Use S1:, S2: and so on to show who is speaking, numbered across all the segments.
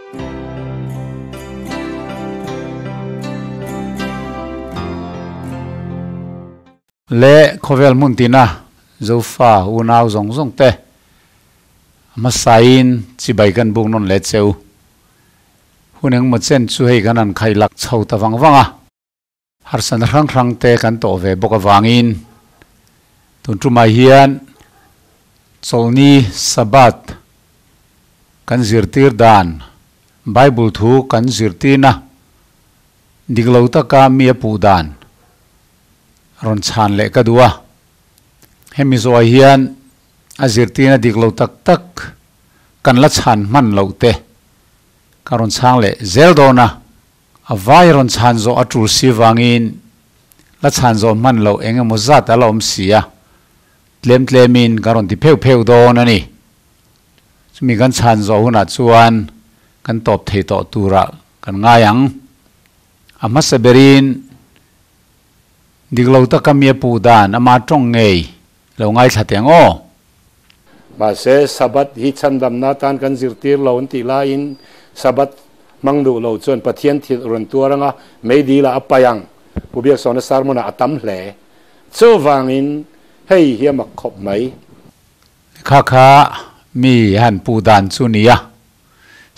S1: Le khawvel hmun tina Zofa unau zawng zawng te hmasain chibai kan buk nawn leh cheu. Hun engmaw chen chu hei kan han khai lak chho ta vang vang a. Harsatna hrang hrang te kan tawh ve bawk avangin tun tumah hian Chawlhni Sabbath kan zirtir dan Bible thu kan zirtirna dik lo taka mi a puh dan rawn chhan leh ka duh a. Hemi zawhah hian a zirtirna dik lo tak tak kan la chhan hman loh te ka rawn chhang leh zel dawn a. A vai rawn chhan zawh a tul si vangin la chhan zawh hman loh eng emaw zat a la awm si a, tlem tlemin ka rawn ti pheuh pheuh dawn a ni. Chumi kan chhan zawh hunah chuan kan tawp thei tawh turah kan ngai ang. A hmasa berin dik lo taka mi a puh dan ama tawng ngei lo ngaithla teh ang aw.
S2: Mahse, Sabbath hi chhandamna atan kan zirtir lo an tih laiin Sabbath hmang duh lo chuan Pathian thil rawn tuar anga meidil ah a paih ang. Pu Biaksawna sermon ah a tam hle. Chuvangin hei hi a mak khawp mai.
S1: Kha kha mi han puh dan chu nia.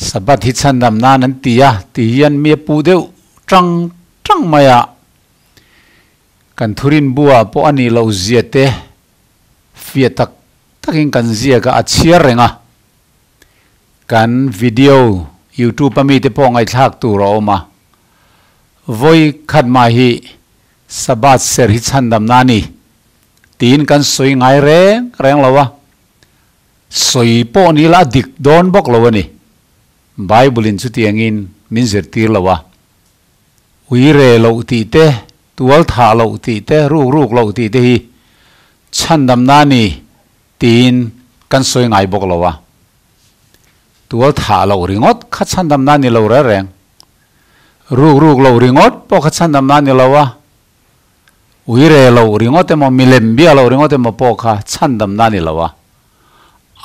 S1: Sabbath hi chhandam nan an ti a ti hian mi a puh deuh tang tang mai a. Kan thurin buah pawh a nih loh zia te fiah tak takin kan ziak a, a chhiar reng a. Kan video youtube a mite pawh ngaihthlak tur a awm a. Vawi khat mah hi Sabbath ser hi chhandamna a ni tiin kan sawi ngai reng reng lo a. Sawi pawh ni la a dik dawn bawk lo a ni. Bible in chutiangin min zirtir lo a. Ui re loh tih te, tual thah loh tih te, ruk ruk loh tih te hi chhandamna a ni tiin kan sawi ngai bawk lo a. Tual thah loh ringawt kha chhandamna a ni lo reng reng. Ruk ruk loh ringawt pawh kha chhandamna a ni lo a. Ui re loh ringawt emaw, milem bia loh ringawt emaw pawh kha chhandamna a ni lo a.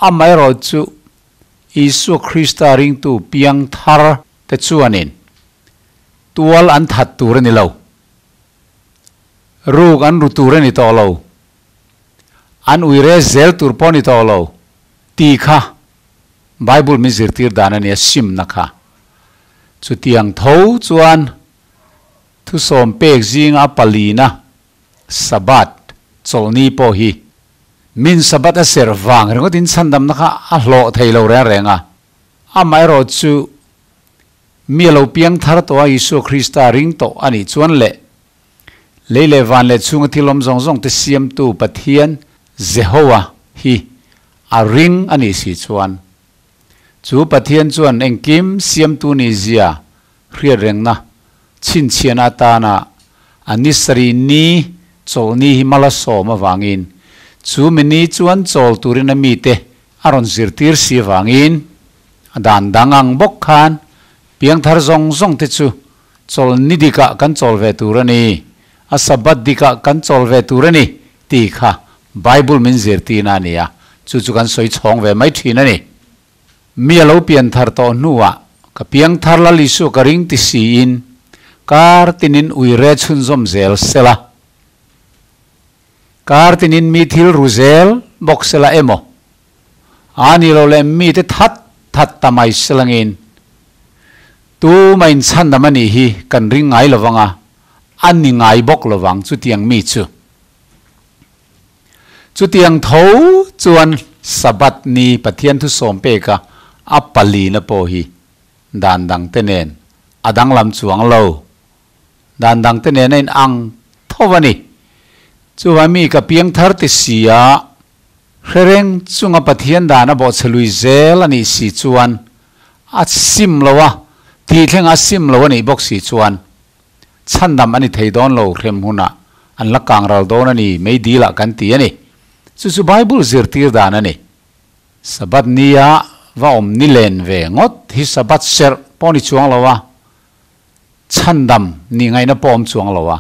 S1: Amaherawhchu Isua Krista ringtu piang thar te chuanin tual an that tur a ni lo. Ruk an ru tur a ni tawh lo. An ui re zel tur pawh a ni tawh lo tih kha Bible min zirtir dan a nia simna kha. Chutiang tho chuan thusawm pek zinga a palina Sabbath chawlhni pawh hi min Sabbath a serh vang ringawtin chhandamna kha a hlawh thei lo reng reng a. Amaherawh chu Mi a lo piang thar tawh a, Isua Krista ring tawh a nih chuan leh lei leh van leh chhunga thil awm zawng zawng te siamtu Pathian Jehowa hi a ring a nih si chuan chu Pathian chuan engkim siamtu ni zia hriat rengna chhinchhiahna atana a ni sarih ni chawlhni hi mal a sawm avangin chu mi ni chuan chawl turin a mite a rawn zirtir si avangin A dan dang ang bawk khan piangthar zawng zawng te chu chawl ni dikah kan chawl ve tur a ni, a Sabbath dikah kan chawl ve tur a ni tih kha Bible min zirtirna a ni a, chu chu kan sawi chhawng ve mai thin a ni. Mi a lo pianthar tawh hnuah ka piangthar Lal Isua ka ring ti siin kar tinin ui re chhunzawm zel sela. Kar tinin mi thil ru zel bawk sela emaw A ni lo leh mite that that ta mai silangin tuma inchhandam a nih hi kan ring ngai lo vang a, a ni ngai bawk lo vang chutiang mi chu. Chutiang tho chuan Sabbath ni Pathian thusawm peka a palina pawh hi dan dangte nen a danglam chuang lo. Dan dangte nen a inang tho a ni. Chuvang mi ka piang thar ti si a, Hre reng chunga Pathian dan a bawhchhe lui zel a nih si chuan a sim lo a, tih thlengah a sim lo a nih bawk si chuan chhandam a ni thei dawn lo hrem hunah an la kang ral dawn a ni mei dil ah kan ti a ni. Chu chu Bible zirtir dan a ni. Sabbath nia va awm ni len ve ngawt hi Sabbath serh pawh ni chuang lo a, chhandam nih ngaihna pawh awm chuang lo a.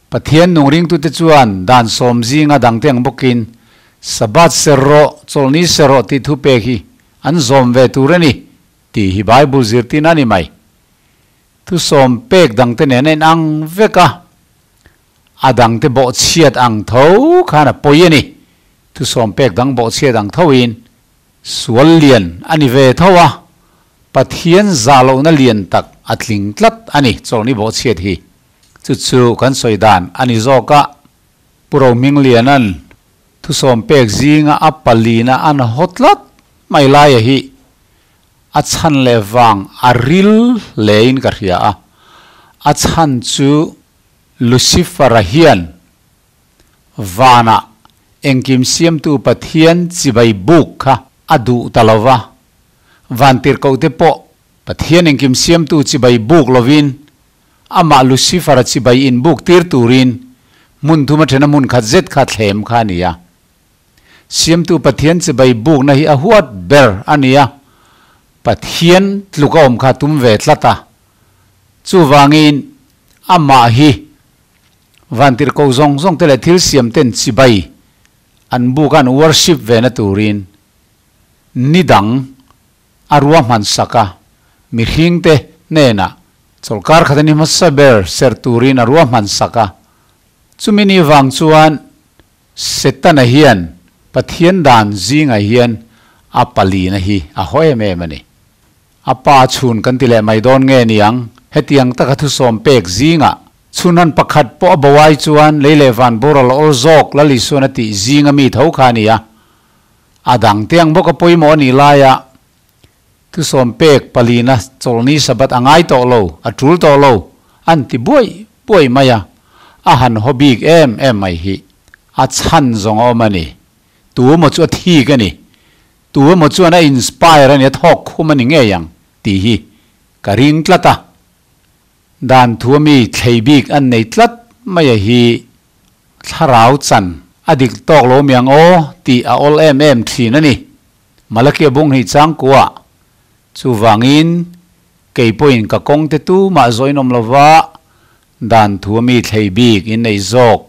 S1: Pathian nung ringtute chuan dan sawm zinga dangte ang bawkin Sabbath ser rawh, chawlhni ser rawh tih thu pek hi an zawm ve tur a ni. Tih hi Bible zirtirna a ni mai. Thusawm pek dangte nen a inang vek a, a dangte bawhchhiat ang tho khan a pawi a ni. Thusawm pek dang bawhchhiat ang thoin sual lian a ni ve tho a, Pathian zah lohna lian tak a tling tlat a ni chawlhni bawhchhiat hi. Chu chu kan sawi dan a ni zawk a, Pu Rohmingliana'n thusawm pek zinga a palina an haw tlat mai laia hi A chhan leh vang a ril hlein ka hria a, a chhan chu Lucifer-a hian vanah engkim siamtu Pathian chibai buk kha a duh ta lo va, van tirhkohte pawh Pathian engkim siamtu chibai buk lovin amah Lucifer-a chibai inbuk tir turin hmun thum a thena hmun khat zet kha thlem kha a ni a. Siamtu Pathian chibai bukna hi a huat ber a ni a, Pathian tluk a awm kha a tum ve tlat a. Chuvangin amah hi vantirhkoh zawng zawng te leh thil siam ten chibai an buk a an worship ve na turin ni dang a ruahman sak a, mihring te hnenah chawlhkar khat a ni hmasa ber serh turin a ruahman sak a. Chumi ni vang chuan Setana hian Pathian dan zingah hian a palina hi a haw em em a ni. A pa chhun kan ti leh mai dawn nge niang? Hetiang taka thusawm pek zingah chhunhan pakhat pawh a bo ai chuan lei leh van boral awl zawk Lal Isuan a tih zinga mi tho kha a ni a. A dang te ang bawk a pawimawh a nih laia thusawm pek palina chawlhni Sabbath a ngai tawh lo, a tul tawh lo an ti buaih buaih mai a, a han haw bik em em mai hi a chhan zawng a awm a ni. Tu emaw chu a thik a ni, tu emaw chuan a inspire a ni, a thawk khum a ni ngei ang tih hi ka ring tlat a. Dan thu a mi thlei bik an nei tlat mai a hi thlarau chan a dik tawk lo mi ang aw tih a awl em em thin a ni. Malakia bung hnih changkua chuvangin Kei pawhin ka kawng te tumah zawin awm lova, dan thu a mi thlei bik in nei zawk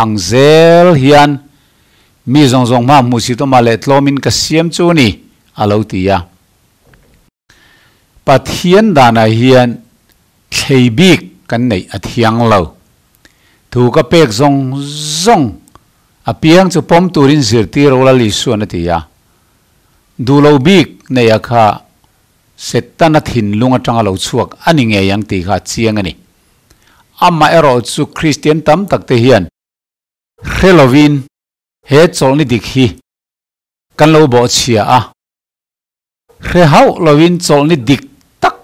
S1: ang zel hian mi zawng zawng hma hmuhsit awmah leh tlawmin ka siam chu ni, a lo ti a. Pathian danah hian thlei bik kan neih a thiang lo. Thu ka pek zawng zawng apiang chu pawm turin zirtir Ola Lisuan a ti a. Duh lo bik neih a kha Setana thinlung atanga lo chhuak a ni ngei ang tih kha a chiang a ni. Amaherawh chu Kristian tam tak te hian hre lovin he chawlhni dik hi kan lo bawhchhia a, hre hauh lovin chawlhni dik tak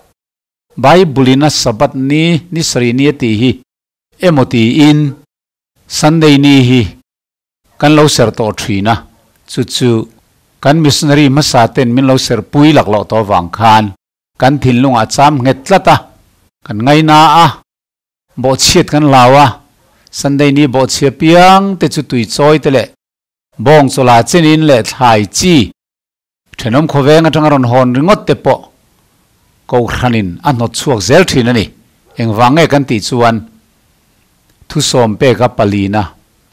S1: Bible-in a Sabbath ni, ni sarih ni a tih hi emaw tiin Sunday ni hi Kan lo ser tawh thin a, chu chu kan missionary hmasa ten min lo ser pui laklawh tawh avang khan kan thinlungah a cham nghet tlat a, kan ngaina a, bawhchhiat kan hlau a, Sunday ni bawhchhia piang te chu tui chawi te leh bawng chawla chenin leh thlai chi thenawm khawveng atanga rawn hawn ringawt te pawh Kohhranin a hnawt chhuak zel thin a ni. Engvang nge kan tih chuan thusawm peka palina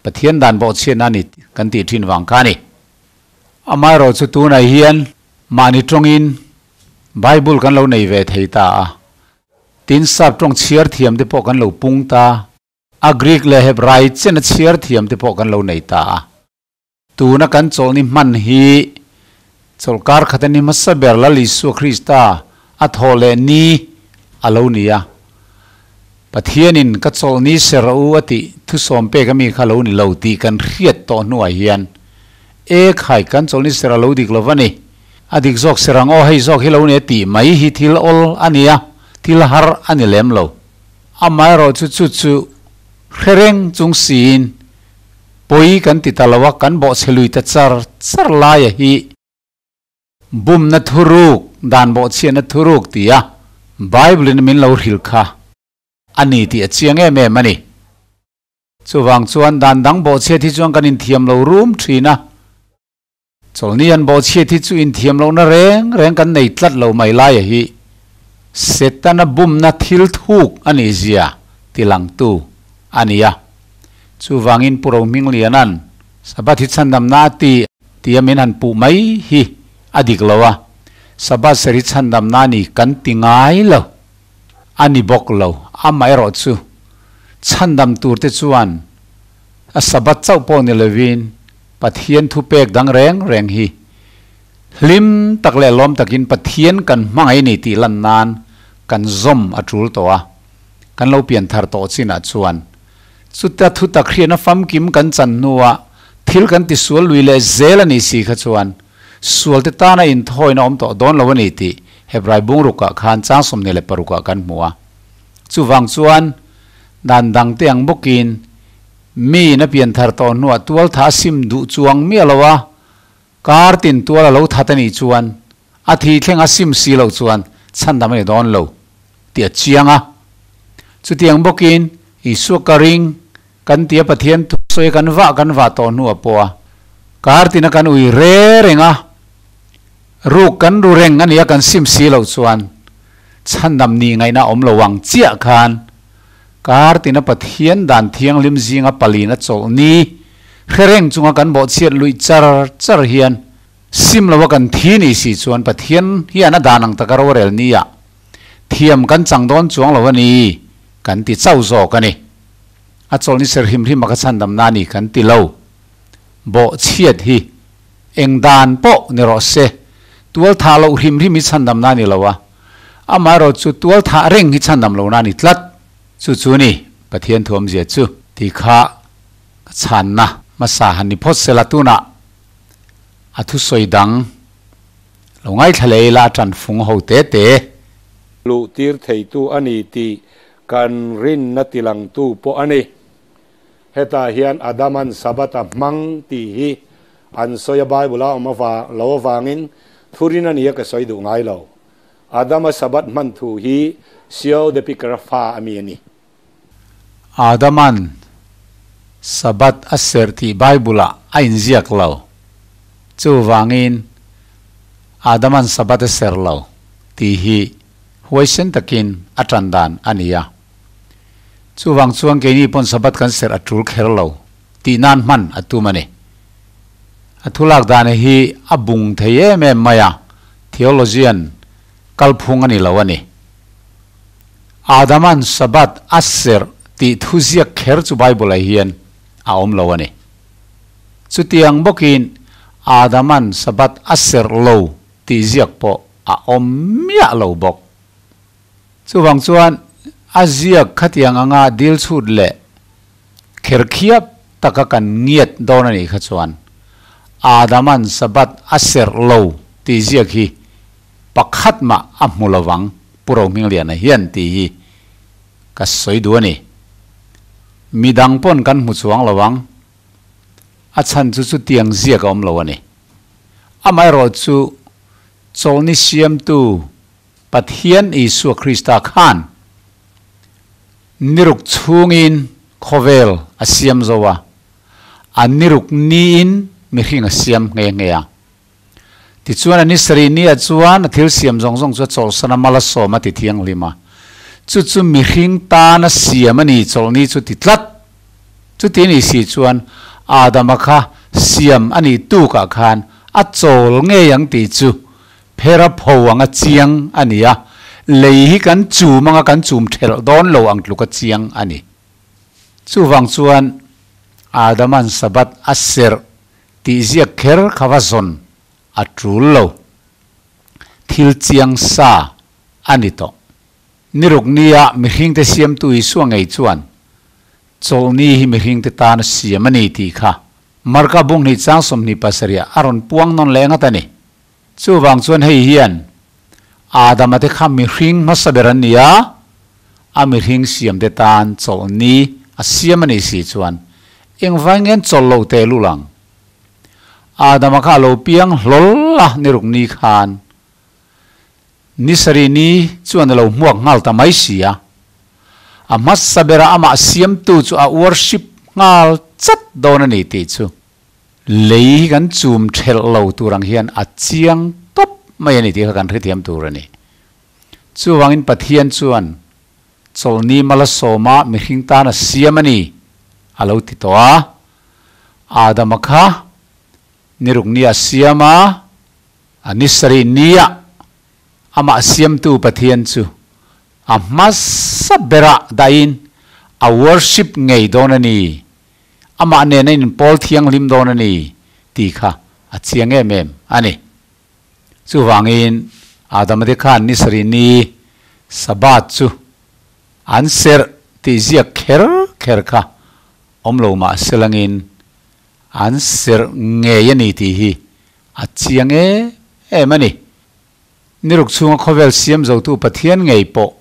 S1: Pathian dan bawhchhiatna a ni kan tih thin vang kha a ni. Amaherawh chu tunah hian mahni tawngin Bible kan lo nei ve thei ta a, tin sap tawng chhiar thiam te pawh kan lo pung ta a, Greek leh Hebrai chena chhiar thiam te pawh kan lo nei ta a. Tuna kan chawlhni hman hi chawlhkar khat a ni hmasa ber Lal Isua Krista a thawh leh ni a lo ni a. Pathianin ka chawlhni ser a u a tih thusawm pek ami kha lo ni lo tih kan hriat tawh hnuah hian e khai kan chawlhni ser a lo dik lo va ni. A dik zawk ser ang aw hei zawk hi lo ni a tih mai hi thil awl a ni a, thil har a ni lem lo. Amaherawh chu chu chu hre reng chung siin Pawi kan ti ta lo a, kan bawhchhe lui ta char char laia hi bumna thuruk, dan bawhchhiatna thuruk tia Bible-in min lo hrilh kha a ni tih a chiang em em a ni. Chuvang chuan dan dang bawhchhiat hi chuan kan inthiam lo rum thin a, chawlhni an bawhchhiat hi chu inthiam lohna reng reng kan nei tlat lo mai laia hi Setana bumna thil thuk a nih zia tilangtu a ni a. Chuvangin Pu Rohmingliana'n Sabbath hi chhandamna a ti tia min han puh mai hi a dik lo a. Sabbath serh hi chhandamna a ni kan ti ngai lo. A ni bawk lo. Amaherawhchu, chhandam turte chuan a Sabbath chauh pawh ni lovin Pathian thupek dang reng reng hi hlim tak leh lawm takin Pathian kan hmangaih ni tih lan nan kan zawm a tul tawh a. Kan lo pian thar tawh chinah chuan chuta thutak hriatna famkim kan chan hnuah thil kan tisual lui leh zel a ni si kha chuan sualte tana inthawina awm tawh dawn lo a ni tih Hebrai bungrukah khan chang 26 ah kan hmu a. Chuvang chuan dan dangte ang bawkin miin a pian thar tawh hnuah tual tha a sim duh chuang miah lo a, kar tin tual a lo that a nih chuan a thi thleng a sim si loh chuan chhandam a ni dawn lo tih a chiang a. Chutiang bawkin Isua ka ring kan tia Pathian thusawi kan vah kan vah tawh hnuah pawh a kar tina kan ui re reng a, ruk kan ru reng a nia kan sim si loh chuan chhandam ni ngaihna awm lo ang chiah khan kar tina Pathian dan thianghlim zinga palina chawlh ni hre reng chunga kan bawhchhiat luih char char hian sim loa kan thi ni si chuan Pathian hian a dan ang taka rorel nia thiam kan chang dawn chuang lo a ni kan ti chauh zawk a ni. A chawlhni ser hrim hrim a ka chhandamna a ni kan ti lo. Bawhchhiat hi eng dan pawh ni rawh se, tual thah loh hrim hrim hi chhandamna a ni lo a, amaherawh chu tual thah reng hi chhandam lohna a ni tlat. Chu chu ni Pathian thuamzia chu. Ti kha ka chhanna hmasa han ni phawt sela tunah a thusawi dang lo ngaithla leh ila a tan fung ho te te.
S2: Luh tir theitu a ni tih kan rinna tilangtu pawh a ni. Hetah hian Adaman Sabbath a hmang tih hi an sawi a, Bible a awm lo avangin thurin a nia ka sawi duh ngai lo. Adama Sabbath hman thu hi Sio de Pikara fa a mi a ni.
S1: Adaman Sabbath a serh tih Bible ah a inziak lo. Chuvangin Adaman Sabbath a serh lo tih hi huaisen takin a tan dan a ni a. Chuvang chuan keini pawn Sabbath kan serh a tul kher lo tih nan hman a tum a ni. A thulak dan hi a bung thei em em mai a, theologian kalphung a ni lo a ni. Adaman Sabbath a serh tih thuziak kher chu Bible-ah hian a awm lo a ni. Chutiang bawkin Adaman Sabbath a serh lo tih ziak pawh a awm miah lo bawk. Chuvang chuan a ziak khatiang anga dil chhut leh kher khiap taka kan ngiat dawn a nih kha chuan Adaman Sabbath a serh lo tih ziak hi pakhat mah a hmu lovang Pu Rohmingliana hian tih hi ka sawi duh a ni. Midang pawn kan hmu chuang lovang, a chhan chu chutiang ziak a awm lo a ni. Amaherawhchu chawlhni siamtu Pathian Isua Krista khan niruk chhungin khawvel a siam zo a, a niruk niin mihring a siam nghe nghe a. Tichuan a ni sarih nia chuan a thil siam zawng zawng chu a chawlhsan a, mal a sawm a ti thianghlim a. Chu chu mihring tana siam a ni, chawlhni chu ti tlat. Chuti ni si chuan Adama kha siam a nih tukah khan a chawl ngei ang tih chu phera pho anga chiang a ni a, lei hi kan chum anga kan chum thelh dawn lo ang tluka chiang a ni. Chuvang chuan Adaman Sabbath a serh tih ziak kher kha va zawn a tul lo. Thil chiang sa a ni tawh. Niruk nia mihringte siamtu Isua ngei chuan chawlhni hi mihringte tana siam a ni tih kha Marka bunghnih chang 27 ah a rawn puang nawn leh ngat a ni. Chuvang chuan hei hian Adama te kha mihring hmasa ber an ni a, a mihring siamte tan chawlhni a siam a nih si chuan engvai ngen chawlh lo teh lul ang? Adama kha a lo piang hlawl a niruk ni khan Ni sarih ni chuan a lo hmuak nghal ta mai si a, a hmasa bera amah siamtu chu a worship nghal chat dawn a ni tih chu lei hi kan chum thelh lo tur ang hian a chiang tawp mai a ni tih kha kan hrethiam tur a ni. Chuvangin Pathian chuan chawlhni mala sawma mihring tan a siam a ni a lo ti tawh a, Adama kha niruk ni a siam a, A ni sarih nia Amah siamtu Pathian chu a hmasa berah dahin a worship ngei dawn a ni, amah nena inpawl thianghlim dawn a ni tih kha a chiang em em a ni. Chuvangin Adama te khan ni sarih ni Sabbath chu an serh tih ziak kher kher kha awm lo mah selangin an serh ngei a ni tih hi a chiang em em a ni. Ni ruk chhunga khawvel siam zotu Pathian ngei pawh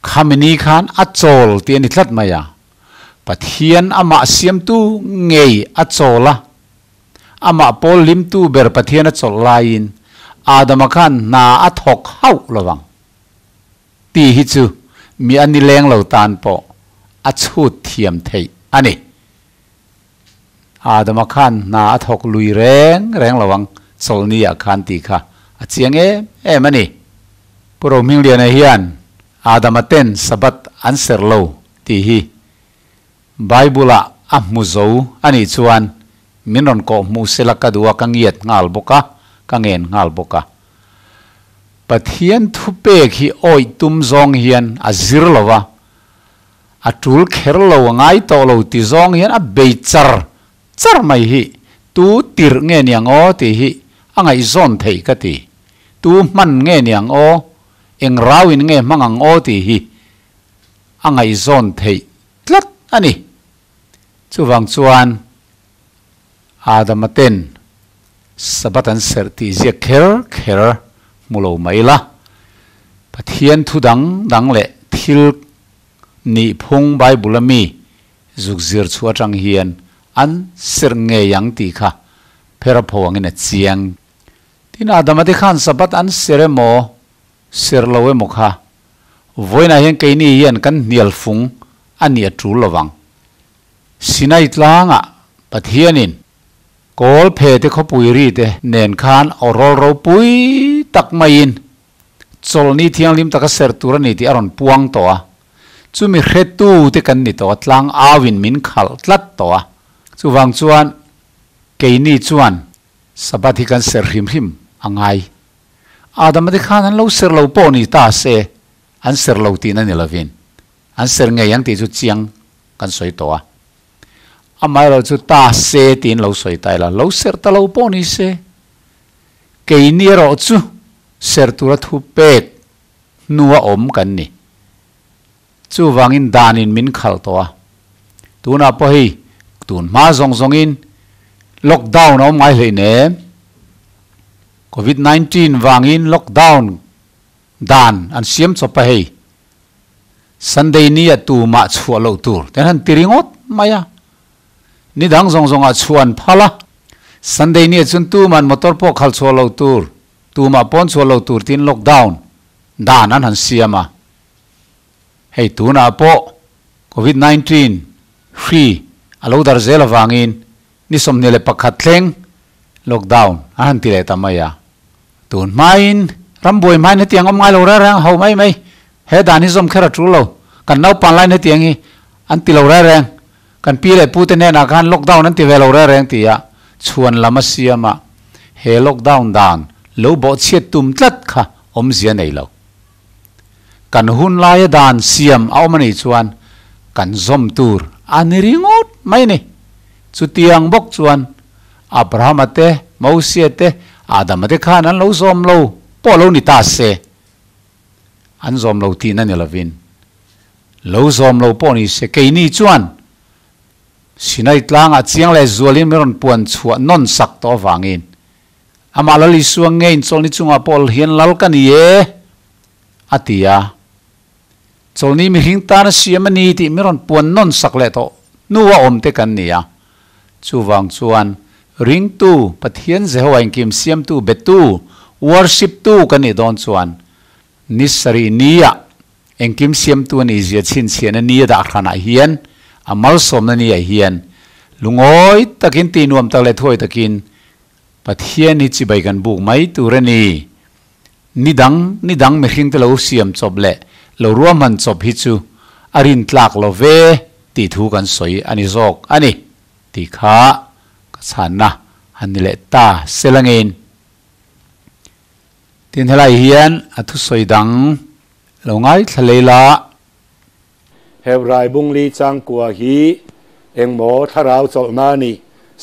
S1: khami ni khan a chawl tih a ni tlat mai a. Pathian amah siamtu ngei a chawl a, amah pawl hlimtu ber Pathian a chawlh laiin Adama khan hna a thawk hauh lo vang tih hi chu mi a nileng lo tan pawh a chhut thiam theih a ni. Adama khan hna a thawk lui reng reng lo ang chawlhni ah khan tih kha a chiang em em a ni. Pu Rohmingliana hian Adama ten Sabbath an serh lo tih hi Bible ah a hmu zo a nih chuan min rawn kawh hmuh sela ka duh a, ka ngiat nghal bawk a, ka ngen nghal bawk a. Pathian thupek hi awih tum zawng hian a zir lo va, A tul kher lo a ngai tawh lo ti zawng hian a bei char char mai hi tu tirh nge niang aw tih hi a ngaihzawn theih ka ti. Tu hman nge niang aw, eng rauin nge hmang ang aw tih hi a ngaihzawn theih tlat a ni. Chuvang chuan Adama ten Sabbath an serh tih ziak kher kher hmu lo mai la, Pathian thu dang dang leh thil nihphung Bible a mi zuk zir chhuah atang hian an serh ngei ang tih kha phera pho angin a chiang. Tin, Adama te khan Sabbath an serh emaw, serh lo emaw kha vawiinah hian keini hian kan hnial fung a nih a tul lovang. Sinai tlangah Pathianin Kawl phe te khawpui ri te nen khan aw rawl ropui tak maiin chawlhni thianghlim taka serh tur a ni tih a rawn puang tawh a. Chumi hretu te kan ni tawh a, tlang auin min khalh tlat tawh a. Chuvang chuan keini chuan Sabbath hi kan serh hrim hrim a ngai. Adama te khan an lo serh lo pawh ni ta se, an serh lo tihna ni lovin an serh ngei ang tih chu chiang kan sawi tawh a. Amaherawh chu ta se tiin lo sawi ta ila, lo serh ta lo pawh ni se, keini erawh chu serh tura thu pek hnua awm kan ni. Chuvangin danin min khalh tawh a, tunah pawh hei tun hma zawng zawngin lockdown a awm ngai hleinem. Covid 19 vangin lockdown dan an siam chawp a hei. Sunday ni a tumah chhuah loh tur te han ti ringawt mai a, ni dang zawng zawngah chhuah an phal a, Sunday ni ah chuan tuman motor pawh khalh chhuah loh tur, tumah pawn chhuah loh tur tiin lockdown dan an han siam a. Hei tunah pawh Covid 19 hri a lo dar zel avangin ni 21 thleng lockdown an han ti leh ta mai a. Tun hmain rambuai hmain hetiang awm ngai lo reng reng ho mai mai. He dan hi zawm kher a tul lo. Kan naupan laiin hetiang hi an ti lo reng reng. Kan pi leh pute hnenah khan lockdown an ti ve lo reng reng tia chhuan lam a siam a, he lockdown dan lo bawhchhiat tum tlat kha awmzia nei lo. Kan hun laia dan siam a awm a nih chuan kan zawm tur a ni ringawt mai a ni. Chutiang bawk chuan Abrahama te, Mosia te, Adama te khan an lo zawm lo pawh lo ni ta se, an zawm lo tihna ni lovin, lo zawm lo pawh ni se, keini chuan Sinai tlangah chiang leh zualin min rawn puan chhuah nawn sak tawh avangin amah Lal Isua ngeiin chawlhni chungah pawh hian lal ka ni e, a ti a. Chawlhni mihring tana siam a ni tih min rawn puan nawn sak leh tawh hnua awm te kan ni a. Chuvang chuan ringtu, Pathian Jehovah engkim siamtu, betu, worship-tu kan nih dawn chuan ni sarih nia engkim siamtu a nih zia chhinchhiahna ni a dah hranah hian a malsawmna ni ah hian lungawi takin tihnuam tak leh thuawi takin Pathian hi chibai kan buk mai tur a ni. Ni dang, ni dang mihringte lo siam chawp leh lo ruahman chawp hi chu a rintlak lo ve tih thu kan sawi a ni zawk a ni tih kha ka chhanna han ni leh ta se la ngein. Tin helai hian a thusawi dang lo ngaithla lei la.
S2: Hebrai bungli changkua hi engmaw thlarau chawlhna a ni,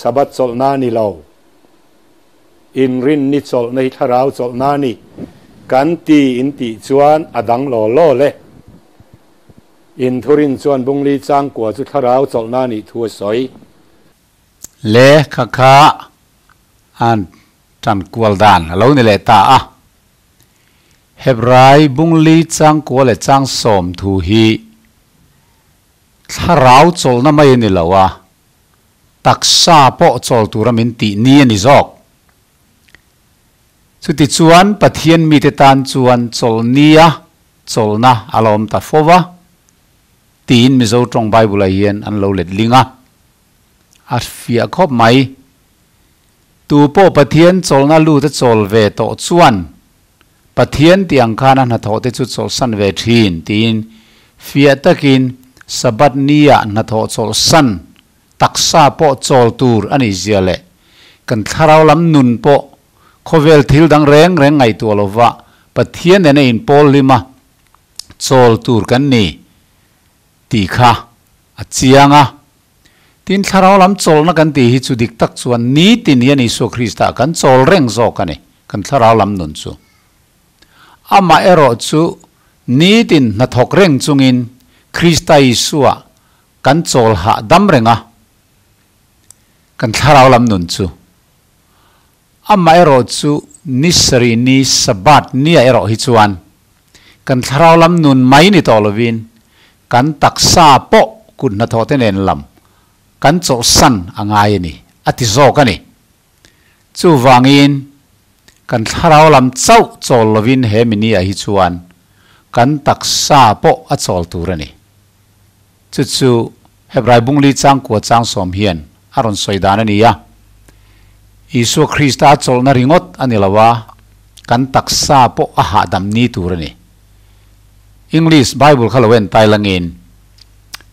S2: Sabbath chawlhna a ni lo. Inrin ni chawlhna hi thlarau chawlhna a ni kan ti in tih chuan a dang law law le. Inthurin chuan bungli changkua chu thlarau chawlhna a nih thu a sawi.
S1: Lehkha kha an tan kual dan a lo ni leh ta a. Hebrai bungli changkua leh changsawm thu hi thlarau chawlhna mai a ni lo a, taksa pawh chawl tura min tih ni a ni zawk. Chutichuan Pathian mite tan chuan chawlhnia chawlhna a la awm ta fo va, tiin Mizo tawng Bible-ah hian an lo let ling a. A fiah khawp mai. Tu pawh Pathian chawlhna lut a chawl ve tawh chuan Pathian tih ang khan a hnathawh te chu chawlhsan ve thin tiin fiah takin Sabbath nia hnathawh chawlhsan taksa pawh chawl tur a nih zia leh kan thlarau lam nun pawh khawvel thil dang reng reng ngaihtuah lova Pathian nena inpawl hlima chawl tur kan ni tih kha a chiang a. Tin, thlarau lam chawlhna kan tih hi chu dik tak chuan nitin hian Isua Krista kan chawl reng zawk a ni, kan thlarau lam nun chu. Amah erawh chu nitin hnathawk reng chungin Krista Isua kan chawl hah dam reng a, kan thlarau lam nun chu. Amah erawh chu ni sarih ni Sabbath nia erawh hi chuan kan thlarau lam nun mai ni tawh lovin kan taksa pawh kut hnathawh te nen lam kan chawlhsan a ngai a ni, a ti zawk a ni. Chuvangin kan thlarau lam chauh chawl lovin he mi nia hi chuan kan taksa pawh a chawl tur a ni. Chu chu Hebrai bungli changkua changsawm hian a rawn sawi dan a ni a. Isua Krista chawlhna ringawt a ni lo a, kan taksa pawh a hahdam ni tur a ni. English Bible kha lo en tai langin,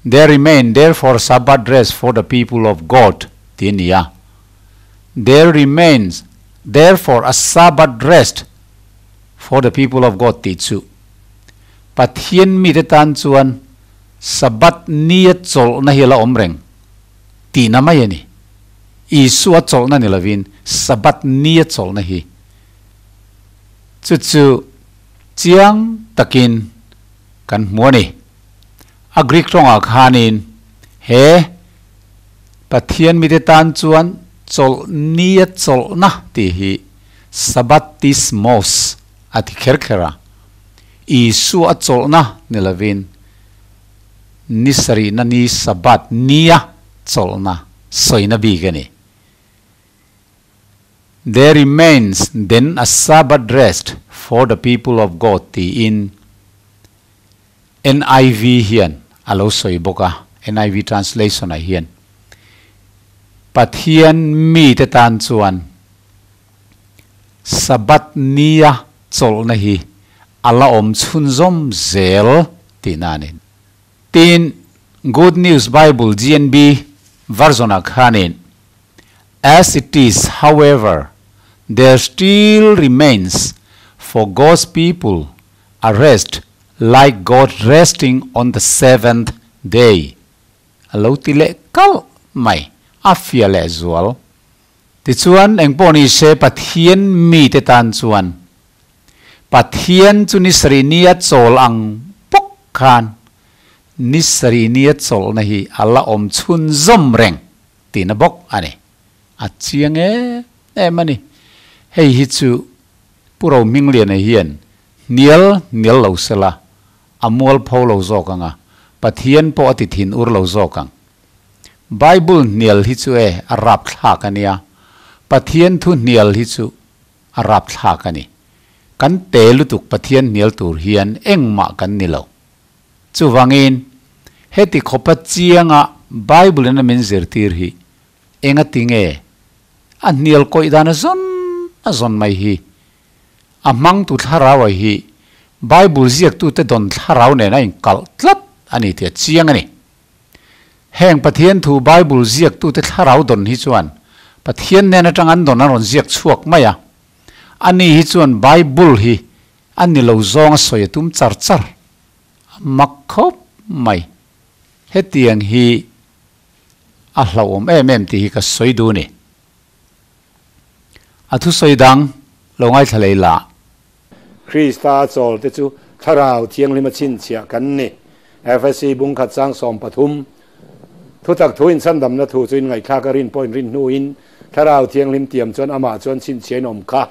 S1: There remain therefore Sabbath rest for the people of God tih a ni a. There remains therefore a Sabbath rest for the people of God tih chu Pathian mite tan chuan Sabbath nia chawlhna hi a la awm reng tihna mai a ni. Isua chawlhna ni lovin Sabbath nia chawlhna hi chu chu chiang takin kan hmu a ni. A Greek tawngah khanin he Pathian mite tan chuan chawlh nia chawlhna tih hi Sabbatismos a ti kher kher a. Isua chawlhna ni lovin Ni sarihna ni Sabbath nia chawlhna sawina bik a ni. There remains then a Sabbath rest for the people of God tiin NIV hian a lo sawi bawk a, NIV translation ah hian. Pathian mite tan chuan Sabbath nia chawlhna hi a la awm chhunzawm zel tihna a ni. Tin, Good News Bible, GNB, version-ah khanin, As it is, however, there still remains for God's people a rest like God resting on the seventh day a lo ti leh kalh mai, a fiah leh zual. Tichuan, engpawh ni se Pathian mite tan chuan Pathian chu ni sarih nia chawl ang bawk khan ni sarih nia chawlhna hi a la awm chhunzawm reng tihna bawk a ni. A chiang em em a ni. Hei hi chu Pu Rohmingliana hian hnial hnial lo sela a mualpho lo zawk ang a, Pathian pawh a ti thin ur lo zawk ang. Bible hnial hi chu e a rapthlak a nia, Pathian thu hnial hi chu a rapthlak a ni. Kan te lutuk Pathian hnial tur hian engmah kan ni lo. Chuvangin, heti khawpa chianga Bible in a min zirtir hi engati nge a hnial kawih dan a zawn a zawn mai hi? A hmangtu thlarau a hi Bible ziaktute dawn thlarau nen a inkalh tlat a ni tih a chiang a ni. Heng Pathian thu Bible ziaktute thlarau dawn hi chuan Pathian nen atang an dawn an rawn ziak chhuak mai a. Ani hi chuan Bible hi a ni lo zawnga sawi a tum char char. A mak khawp mai. Hetiang hi a hlauhawm em em tih hi ka sawi duh a ni. A thusawi dang lo ngaithla lei la.
S2: Krista chawl te chu Thlarau Thianghlima chhinchhiah kan ni. Efesi bungkhat chang 13 Thutak thu inchhandamna thu chu inngaihthlak a rin pawh inrin hnuin Thlarau Thianghlim tiam chuan amah chuan chhinchhiah in awm kha.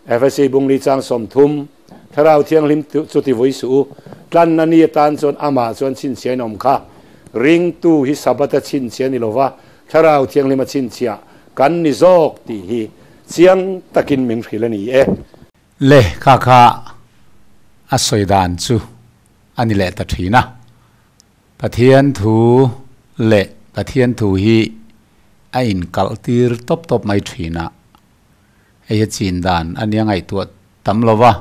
S2: Efesi bungli chang 30 Thlarau Thianghlim chu ti vui suh u, tlanna ni atan chuan amah chuan chhinchhiah in awm kha. Ringtu hi Sabbath a chhinchhiah ni lova Thlarau Thianghlima chhinchhiah kan ni zawk tih hi chiang takin min hrilh a ni e.
S1: Le kha kha a sawi dan chu a ni leh ta thin a. Pathian thu leh Pathian thu hi a inkalh tir tawp tawp mai thin a. Hei hi chin dan a nia ngaihtuah tam lo va.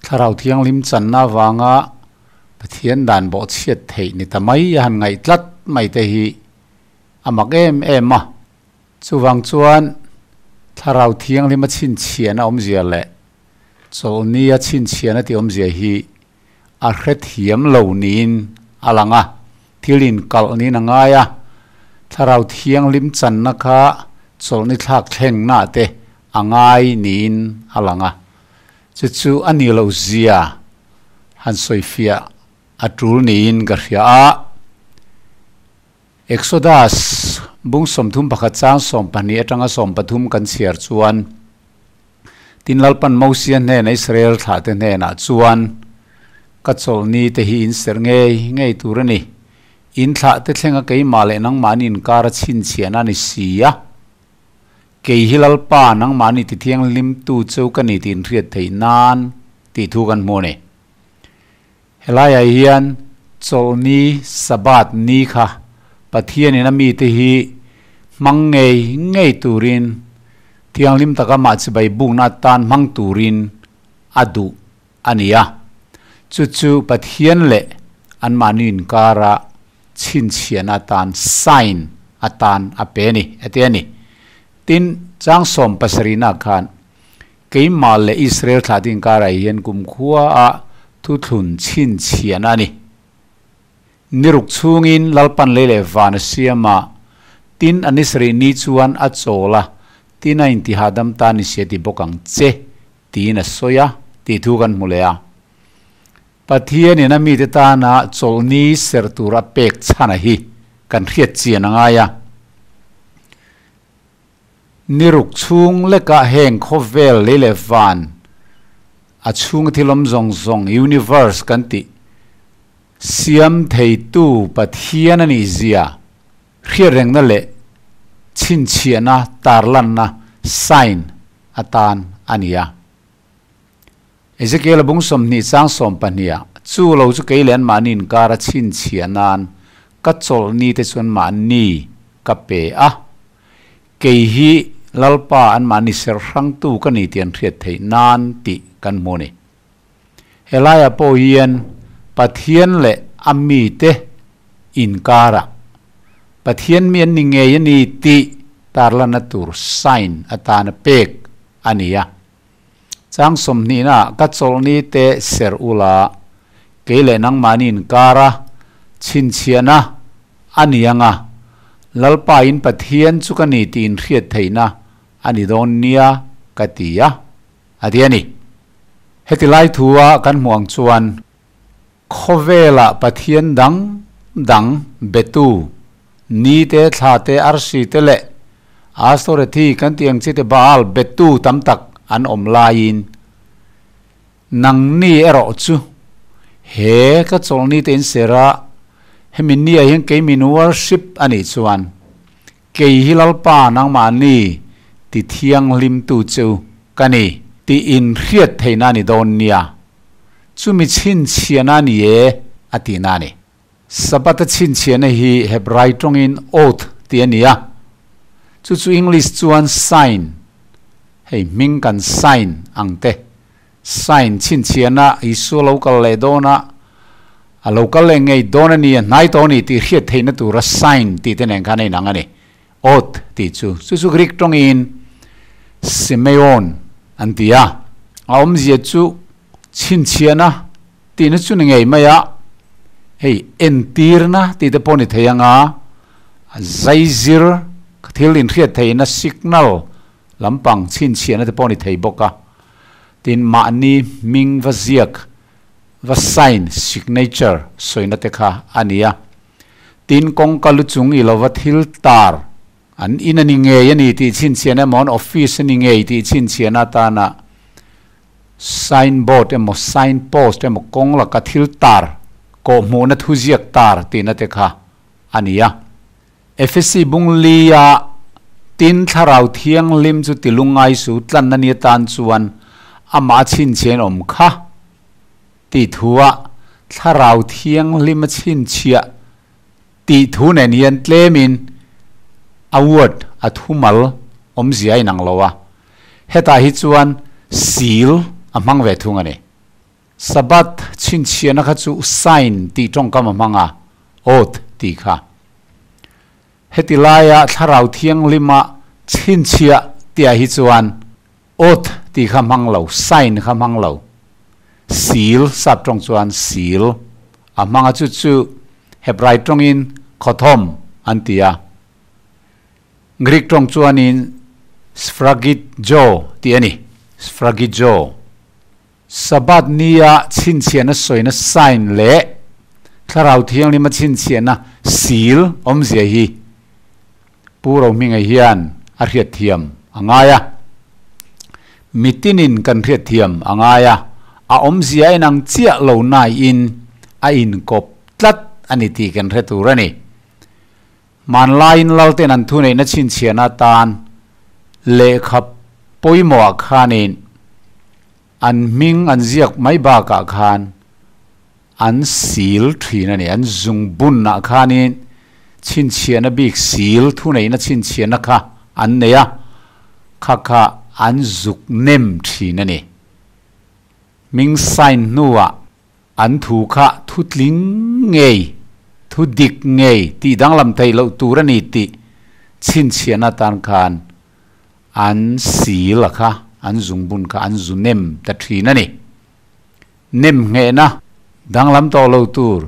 S1: Thlarau Thianghlim channa avanga Pathian dan bawhchhiat theih ni ta mai a han ngaih tlat mai te hi a mak em em a. Chuvang chuan Thlarau Thianghlima chhinchhiahna awmzia leh Chawlhnia chhinchhiahna tih awmzia hi a hrethiam lo niin a lang a, thil inkalh niin a ngai a. Thlarau Thianghlim channa kha Chawlhni thlak thlengna te a ngai niin a lang a. Chu chu a ni lo zia han sawifiah a tul niin ka hria a. Exodus bung 31 chang 12 atanga 13 kan chhiar chuan, Tin Lalpan Mosia hnena Israel thlahte hnenah chuan, Ka chawlhni te hi in serh ngei ngei tur a ni. In thlahte thlenga keimah leh nangmahni inkar a chhinchhiahna a ni si a. Kei hi Lalpa nangmahni tithianghlimtu chu ka ni tih inhriat theih nan tih thu kan hmu a ni. Helaiah hian Chawlhni, Sabbath, ni kha Pathianin a mite hi hmang ngei ngei turin, thianghlim taka mah chibai bukna atan hmang turin a duh a ni a. Chu chu Pathian leh anmahni inkara chhinchhiahna atan, sign atan a pe a ni, a ti a ni. Tin, chang 70 na khan Keimah leh Israel thlah te inkarah hian kumkhuaah thuthlun chhinchhiahna a ni. Ni ruk chhungin Lalpan lei leh van a siam a, tin a ni sarih ni chuan a chawl a, tin a intihahdam ta ni sia ti bawk ang che, tiin a sawi a, tih thu kan hmu leh a. Pathianin a mite tana chawlhni serh tur a pek chhana hi kan hriat chian a ngai a. Ni ruk chhung lekah heng khawvel lei leh van a chhunga thil awm zawng zawng, universe, kan tih siam theitu Pathian a nih zia hriatrengna leh chhinchhiahna tarlanna, sign, atan a ni a. Ezekiel-a bung 20 chang 12 ah, Chu lo chu kei leh anmahni inkara chhinchhiah nan ka chawlhni te chu anmahni ka pe a, kei hi Lalpa anmahni ser hrangtu ka ni tih an hriat theih nan tih kan hmu a ni. Helaiah pawh hian Pathian leh a mite inkarah Pathian mi an ni ngei a ni tih tarlanna tur sign atana pek a ni a. Chang 20 na ka chawlhni te ser ula, kei leh nangmahni inkara chhinchhiahna a ni anga, Lalpa in Pathian chu ka ni tih inhriat theihna a ni dawn nia ka ti a, a ti a ni. Heti lai thua kan hmuh ang chuan khawvelah Pathian dang dang betu ni te, thla te, arsi te leh Astorethi kan tih ang chi te Baal betu tam tak an awm laiin nangni erawh chu he ka chawlhni te in ser a, hemi nia hian kei min worship a nih chuan kei hi Lalpa nangmahni ti thianghlimtu chu ka ni tih inhriat theihna a ni dawn nia. Chumi chhinchhiahna a ni e a tihna a ni. Sabbath-a chhinchhiahna hi Hebrai tawngin oath tih a ni a, chu chu English chuan sign, hei hming kan sign ang te, sign chhinchhiahna Isua lo kal leh dawn a, a lo kal leh ngei dawn a ni, a hnai tawh a ni tih hriat theihna tura sign tih te nen khan a inang a ni. Oath tih chu, chu chu Greek tawngin Simeon An ti a. A awmzia chu chhinchhiahna tihna chu ni ngei mai a, hei entirna tih te pawh ni thei anga zaizir thil inhriat theihna signal lampang chhinchhiahna te pawh ni thei bawk a. Tin, mahni hming va ziak va sign, signature, sawina te kha a ni a. Tin, kawngka lu chung i lova thil tar An in a ni ngei a ni tih chhinchhiahna emaw an office a ni ngei tih chhinchhiahna atana sign board emaw sign post emaw kawng laka thil tar kawhhmuhna thuziak tar tihna te kha a ni a. Efesi bung lia tin thlarau thianghlim chu ti lungngai su tlanna ni atan chuan amah a chhinchhiahin awm kha tih thua thlarau thianghlim a chhinchhiah Tih thu nen hian tlemin a word, a thumal, awmzia a inang lo a, hetah hi chuan seal a hmang ve thung a ni. Sabbath chhinchhiahna kha chu sign tih tawngkam a hmang a, oath tih kha. Heti laia Thlarau Thianghlima chhinchhiah tihah hi chuan oath tih kha hmang lo, sign kha hmang lo. Seal, sap tawng chuan seal a hmang a, chu chu Hebrai tawngin khawthawm an ti a. Greek tawng chuanin sfragidjo tih a ni, sfragidjo. Sabbath nia chhinchhiahna sawina sign leh Thlarau Thianghlima chhinchhiahna seal awmzia hi Pu Rohminga hian a hriatthiam a ngai a. Mitinin kan hriatthiam a ngai a, a awmzia a inang chiah lo naiin a inkawp tlat a ni tih kan hre tur a ni. Hmanlaiin Lalten an thuneihna chhinchhiahna atan lehkha pawimawhah khanin an hming an ziak mai bakah khan an sil thin a ni. An zungbunah khanin chhinchhiahna bik sil thuneihna chhinchhiahna kha an nei a, kha kha an zuk nem thin a ni. Hming sign hnuah an thu kha thu tling ngei, thu dik ngei tih danglam theih loh tur a ni tih chhinchhiahna atan khan an sil a kha, an zungbun kha an zu nem ta thin a ni. Nemnghehna danglam tawh lo tur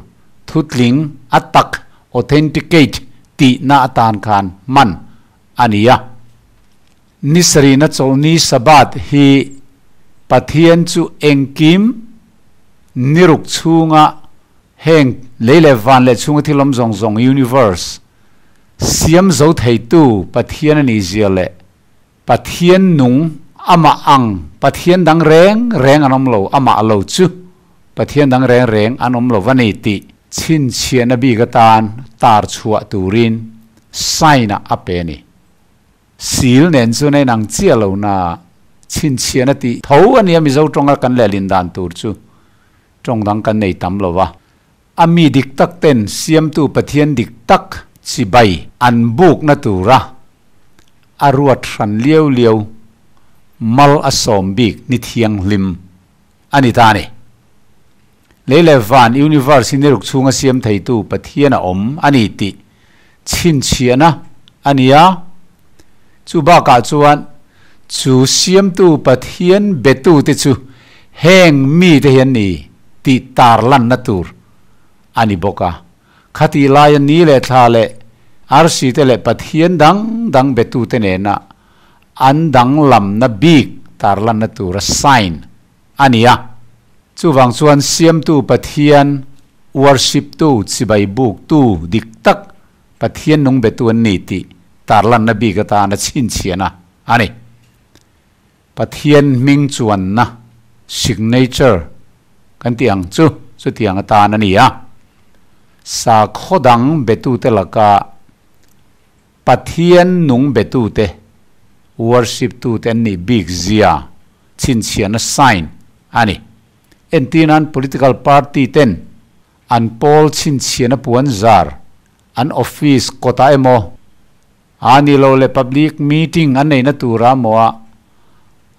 S1: thutling a tak, authenticate, tihna atan khan hman a ni a. Ni sarihna chawlhni Sabbath hi Pathian chu engkim niruk chhunga heng lei leh van leh chhunga thil awm zawng zawng, universe, siam zo theitu Pathian a nihzia leh Pathian nung amah ang Pathian dang reng reng an awm lo, amah lo chu Pathian dang reng reng an awm lo va ni tih chhinchhiahna bik atan tar chhuah turin sign-ah a pe a ni. Sil nen chuan a inang chiah lo na chhinchhiahna tih tho a nia Mizo tawnga kan lehlin dan tur chu tawng dang kan nei tam lo va. A mi dik tak ten Siamtu Pathian dik tak chibai an bukna tura a ruat hran liau liau mal a sawm bik ni thianghlim a ni ta a ni. Lei leh van, universe, hi niruk chhunga siam theitu Pathian a awm a ni tih chhinchhiahna a ni a. Chu bakah chuan chu Siamtu Pathian betute chu heng mite hi an ni tih tarlanna tur a ni bawk a. Khatih laia ni leh thla leh arsi te leh Pathian dang dang betute nena an danglamna bik tarlanna tura sign a ni a. Chuvang chuan Siamtu Pathian worship-tu, chibai buktu dik tak Pathian nung betu an ni tih tarlanna bik atana chhinchhiahna a ni. Pathian hming chuanna, signature, kan tih ang chu chutiang atan a ni a. Sakhaw dang betute laka Pathian nung betute, worship tute an nih bik zia chhinchhiahna sign a ni. Entirnan political party ten An pawl chhinchhiahna puan zar an office kawtah emaw, a ni lo leh public meeting an neihna tura maw ah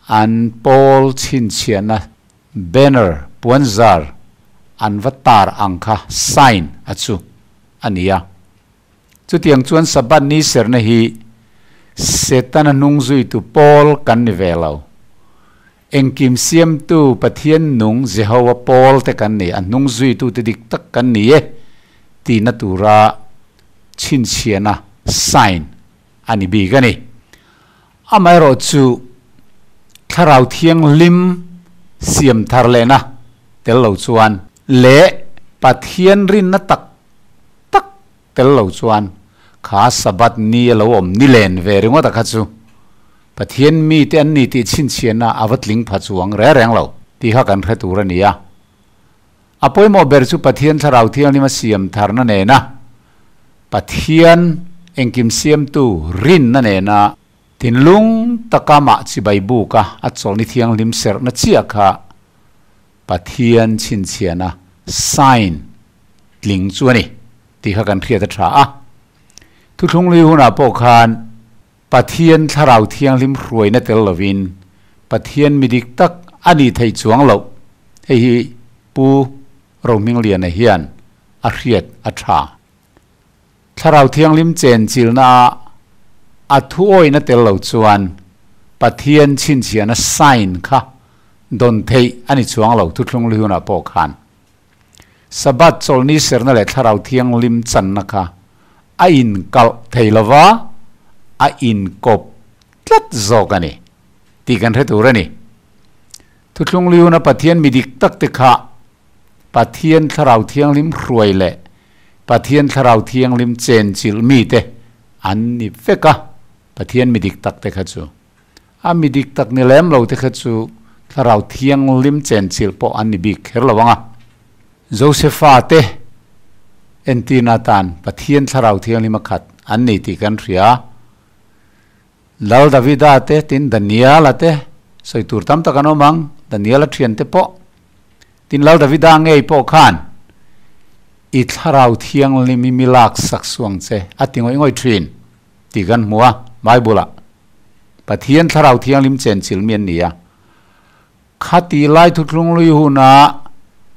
S1: an pawl chhinchhiahna banner puan zar an va tar ang kha sign a chu a ni a. Chutiang chuan Sabbath ni serna hi Setana hnung zuitu pawl kan ni ve lo. Engkim Siamtu Pathian nung Jehovah pawl te kan ni, a hnung zuitute dik tak kan ni e tihna tura chhinchhiahna, sign, a ni bik a ni. Amaherawhchu, Thlarau Thianghlim siam thar lehna tel lo chuan leh Pathian rinna tak tak tel lo chuan kha Sabbath ni a lo awm ni len ve ringawt a kha chu Pathian mite an ni tih chhinchhiahna a va tling pha chuang reng reng lo tih kha kan hre tur a ni a. A pawimawh ber chu Pathian Thlarau Thianghlim a siam tharna nena Pathian engkim siamtu rinna nena thinlung taka mah chibai buka a chawlhni thianghlim serhna chiah kha Pathian chhinchhiahna, sign, tling chu a ni tih kha kan hriat a tha a. Thuthlunglui hunah pawh khan Pathian Thlarau Thianghlim hruaina tel lovin Pathian mi dik tak a nih theih chuang loh. Hei hi Pu Rohmingliana hian a hriat a tha. Thlarau Thianghlim chenchilna ah a thuawihna tel lo chuan Pathian chhinchhiahna sign kha dawn theih a ni chuang lo thuthlung lihunah pawh khan. Sabbath chawlhni serna leh Thlarau Thianghlim channa kha a inkalh thei lo va, a inkawp tlat zawk a ni tih kan hre tur a ni. Thuthlung lihuna Pathian mi dik tak te kha Pathian Thlarau Thianghlim hruai leh Pathian Thlarau Thianghlim chenchilh mite an ni vek a, Pathian mi dik tak te kha chu. A mi dik tak ni lem lo te kha chu Thlarau Thianghlim chenchilh pawh an ni bik kher lo ang a. Josefa te entirna atan Pathian Thlarau Thianghlim a khat an ni tih kan hria. Lal Davida te tin Daniela te sawi tur tam tak an awm ang, Daniela thian te pawh. Tin Lal Davida ngei pawh khan i Thlarau Thianghlim i mi lak sak suang che a ti ngawih ngawih thin tih kan hmu a, Bible ah Pathian Thlarau Thianghlim chenchilh mi an ni a. Khati lai thuthlunglui huna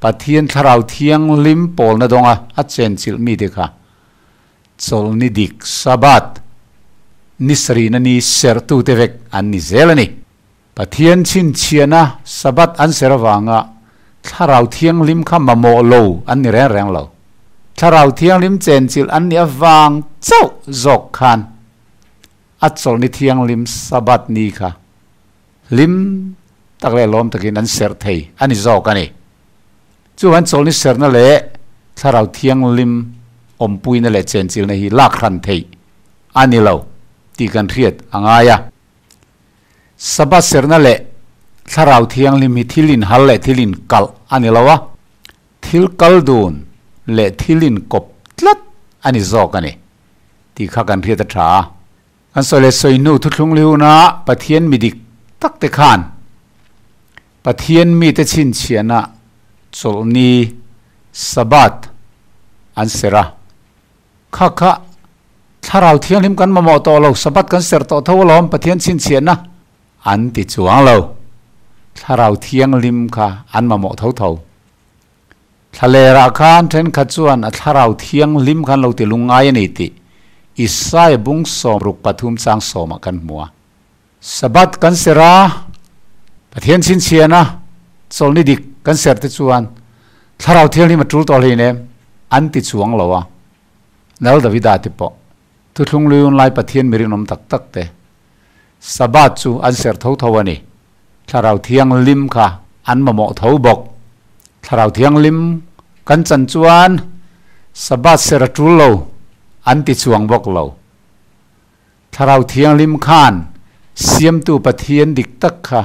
S1: Pathian Thlarau Thianghlim pawlna dawnga a chenchilh mi te kha Chawlhni dik, Sabbath, ni sarihna ni serhtute vek an ni zel a ni. Pathian chhinchhiahna Sabbath an ser avanga Thlarau Thianghlim kha mamawh lo an ni reng reng lo. Thlarau Thianghlim chenchilh an nih avang chauh zawk khan a Chawlhni Thianghlim Sabbath ni kha hlim tak leh lawm takin an serh thei a ni zawk a ni. Chuan chawlhni serhna leh Thlarau Thianghlim awmpuina leh chenchilna hi lak hran theih a ni lo tih kan hriat a ngai a. Sabbath serhna leh Thlarau Thianghlim hi thil inhal leh thil inkalh a ni lo a, thil kal dun leh thil inkawp tlat a ni zawk a ni tih kha kan hriat a tha a. Kan sawi leh sawi hnu thuthlung lihuna Pathian mi dik tak te khan Pathian mite chhinchhiahna chawlhni, Sabbath, an serh a. Kha kha Thlarau Thianghlim kan mamawh tawh lo, Sabbath kan serh tawh tho alawm Pathian chhinchhiahna an ti chuang lo. Thlarau Thianghlim kha an mamawh tho tho. Thlalerah khan thenkhat chuan a Thlarau Thianghlim khan lo ti lungngai a ni tih Isaiah bung 63 chang sawmah kan hmu a. Sabbath kan ser a, Pathian chhinchhian a, chawlhni dik kan ser te chuan Thlarau Thianghlim a tul tawh hlein em? An ti chuang lo a. Lal Davida te pawh thuthlung lui un lai Pathian mi rinawm tak tak te Sabbath chu an ser tho tho a ni. Thlarau Thianghlim kha an mamawh tho bawk. Thlarau Thianghlim kan chan chuan Sabbath ser a tul lo an ti chuang bawk lo. Thlarau Thianghlim khan Siamtu Pathian dik tak kha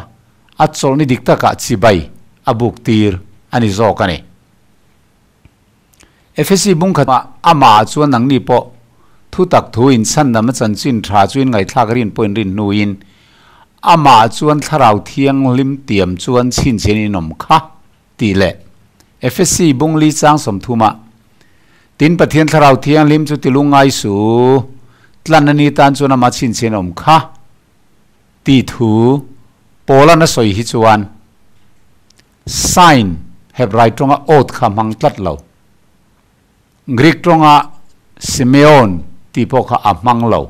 S1: a chawlhni dik takah chibai a buk tir a ni zawk a ni. Efesi bungkhat ah amah chuan nangni pawh thutak thu in chhandam a chanchin tha chu in ngaihthlak rin pawh in rin hnuin amah chuan Thlarau Thianghlim tiam chuan chhinchhian in awm kha tih leh Efesi bung li chang 30 ah Tin Pathian Thlarau Thianghlim chu ti lungngai su, tlan a ni tan chuan ama chhinchhian awm kha tih thu Paula'n a sawi hi chuan sign Hebrai tawnga oath kha hmang tlat lo. Greek tawnga Simeon tih pawh kha a hmang lo.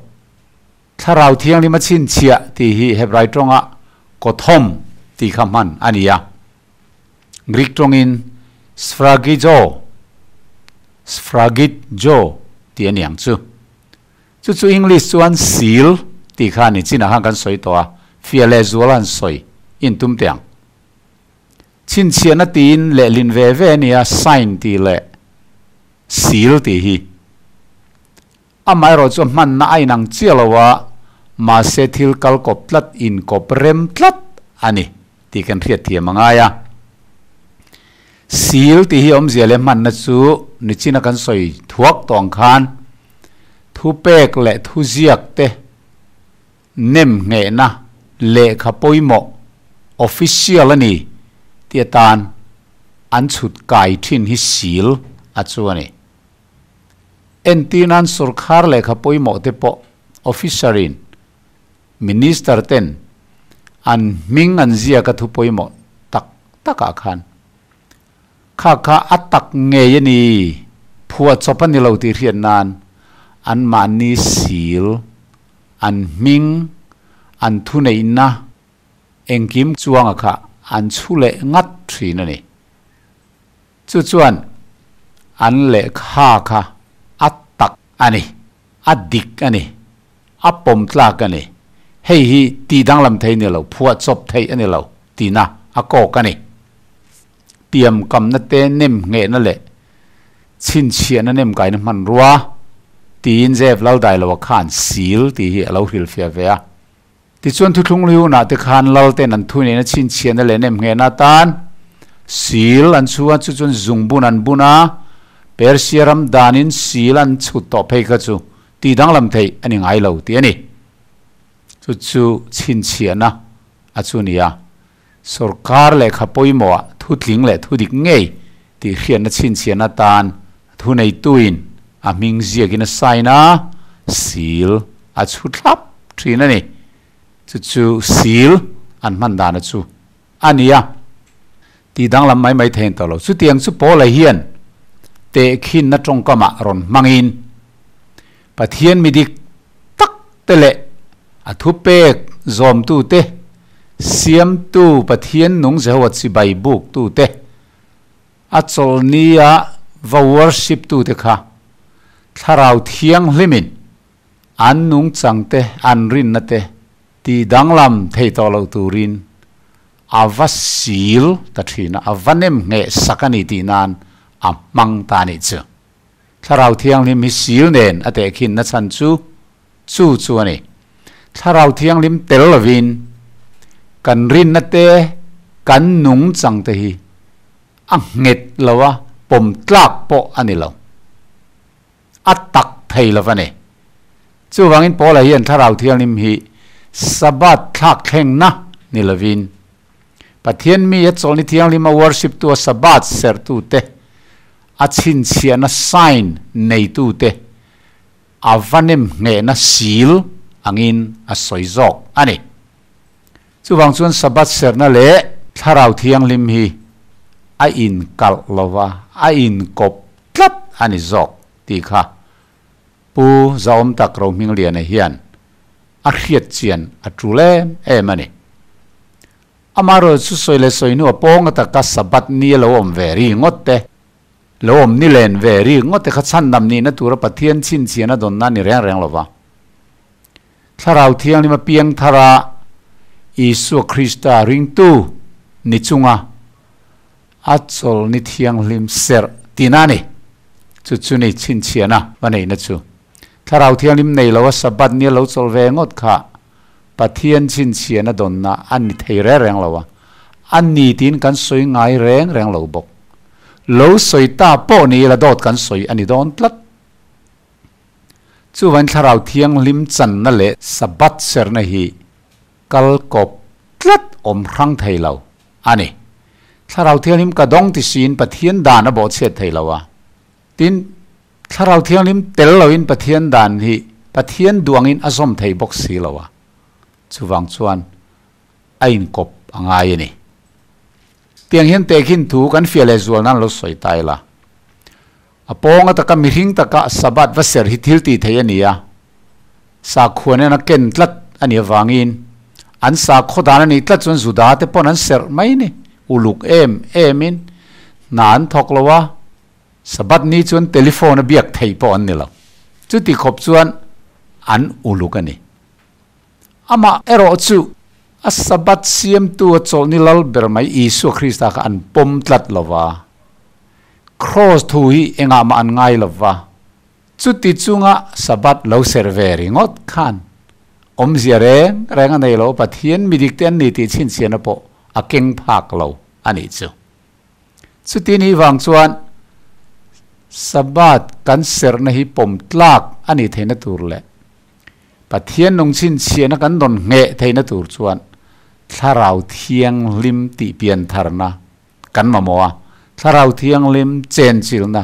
S1: Thlarau Thianghlim a chhinchhiah tih hi Hebrai tawnga Kothom. tih kha hman a ni a. Greek tawngin sphragizo, sphragizo tih a ni ang chu. Chu chu English chuan seal tih kha a ni chinah khan kan sawi tawh a, fiah leh zual a han sawi in tum teh ang. Chhinchhiahna tiin lehlin ve ve a ni a, sign tih leh seal tih hi. Amaherawh chu hmanna a inang chiah lo a, mahse thil kal kawp tlat, inkawp rem tlat a ni tih kan hriat thiam a ngai a. Seal tih hi awmzia leh hmanna chu nichina kan sawi thuak tawh ang khan thupek leh thuziak te nem nghehna lehkha pawimawh, official, a ni tih atan an chhut kai thin hi seal a chu a ni. Entir nan sorkar lehkha pawimawh te pawh officer in minister ten an hming an ziak a thu pawimawh tak tak ah khan kha kha a tak ngei a ni, phuah chawp a ni lo tih hriat nan an mahni sil, an hming, an thuneihna engkim chuanga kha an chhu leh ngat thin a ni. Chu chuan an lehkha kha a tak a ni, a dik a ni, a pawm tlak a ni, hei hi tih danglam thei a ni lo, phuah chawp theih a ni lo tihna a kawk a ni. Tiamkamna te nem nghehna leh chhinchhiahna nemkaina hmanrua tiin Jeff Laldailoa khan sil tih hi a lo hrilhfiah ve a. Tichuan thuthlung Liuna te khan lal ten an thuneihna chhinchhiahna leh nemnghehna atan sil an chhu a, chu chuan zungbun an bun a, Persia ram danin sil an chhut tawh phei kha chu tih danglam theih a ni ngai lo tih a ni. Chu chu chhinchhiahna a chu ni a, sorkar lehkha pawimawhah thutling leh thudik ngei tih hriatna chhinchhiahna atan thuneituin a hming ziakin a sign a, seal a chhu thlap thin a ni. Chu chu seal an hman dana chu a ni a, tih danglam mai mai thei an tawh lo. Chutiang chu Paula hian tehkhinna tawngkamah rawn hmangin Pathian mi dik tak te leh a thupek zawmtute, Siamtu Pathian nung Jehovah chibai buktute, A chawlhnia va worship tute kha Thlarau Thianghlimin an nungchang te, an rinna te ti danglam thei tawh loh turin a va sil ta thin a, a va nem ngheh sak a ni tih nan a hmang ta a nih chu. Thlarau Thianghlim hi sil nen a tehkhinna chhan chu chu chu a ni. Thlarau Thianghlim tel lovin kan rinna te, kan nungchang te hi a nghet lo a, pawm tlak pawh a ni lo. A tak thei lo va ni. Chuvangin Paula hian Thlarau Thianghlim hi Sabbath thlak thlengna ni lovin Pathian mi a chawlhni thianghlim a worship tu a Sabbath serhtu te, a chhinchhiahna sign neitu te a va nem nghehna seal angin a sawi zawk a ni. Chuvang chuan Sabbath serhna leh Thlarau Thianghlim hi a inkalh lova, a inkawp tlat a ni zawk tih kha Pu Zaawmtak Rohmingliana hian a hriat chian a tul em em a ni. Amaherawh chu sawi leh sawi hnu a pawng ataka Sabbath ni a lo awm ve ri ngawt te, lo awm ni len ve ri ngawt te kha chhandam nihna tura Pathian chhinchhian a dawnna a ni reng reng lo va. Thlarau Thianghlim a piang thar a, Isua Krista ringtu ni chunga a chawlhni thianghlim serh tihna a ni. Chu chu ni chhinchhiahna va neihna chu. Thlarau Thianghlim nei lo a Sabbath ni a lo chawlh ve ngawt kha Pathian chhinchhiahna dawnna a ni thei reng reng lo a, a ni tiin kan sawi ngai reng reng lo bawk. Lo sawi ta pawh ni ila dawt kan sawi a ni dawn tlat. Chuvain Thlarau Thianghlim channa leh Sabbath serhna hi kal kawp tlat awm hrang thei lo a ni. Thlarau Thianghlim ka dawng ti siin Pathian dan a bawhchhiat thei lo a. Tin, Thlarau Thianghlim tel loin Pathian dan hi Pathian duangin a zawm thei bawk si lo a. Chuvang chuan a inkawp a ngai a ni. Tiang hian tehkhin thu kan fiah leh zual nan lo sawi ta ila. A pawng ataka mihring taka Sabbath va ser hi thil tih theih a ni a, sakhua nena ken tlat a nih avangin An sakhaw dan a nih tlat chuan Juda te pawn an serh mai ni. Uluk em em in hna an thawk lo a, Sabbath ni chuan telephone a biak thei pawh an ni lo. Chuti khawp chuan an uluk a ni. Amah erawh chu a Sabbath siamtu a chawlhni lal ber mai Isua Krista kha an pawm tlat lo va. Kraws thu hi engah mah an ngai lo va. Chuti chunga Sabbath lo serh ve ringawt khan awmzia reng reng a nei lo, Pathian midik te an ni tih chhinchhiahna pawh a keng phak lo a nih chu. Chuti ni vang chuan Sabbath kan serhna hi pawm tlak a nih theihna tur leh Pathian nung chhinchhiahna kan rawn ngheh theihna tur chuan Thlarau Thianghlim tih piantharna kan mamawh a, Thlarau Thianghlim chenchilna,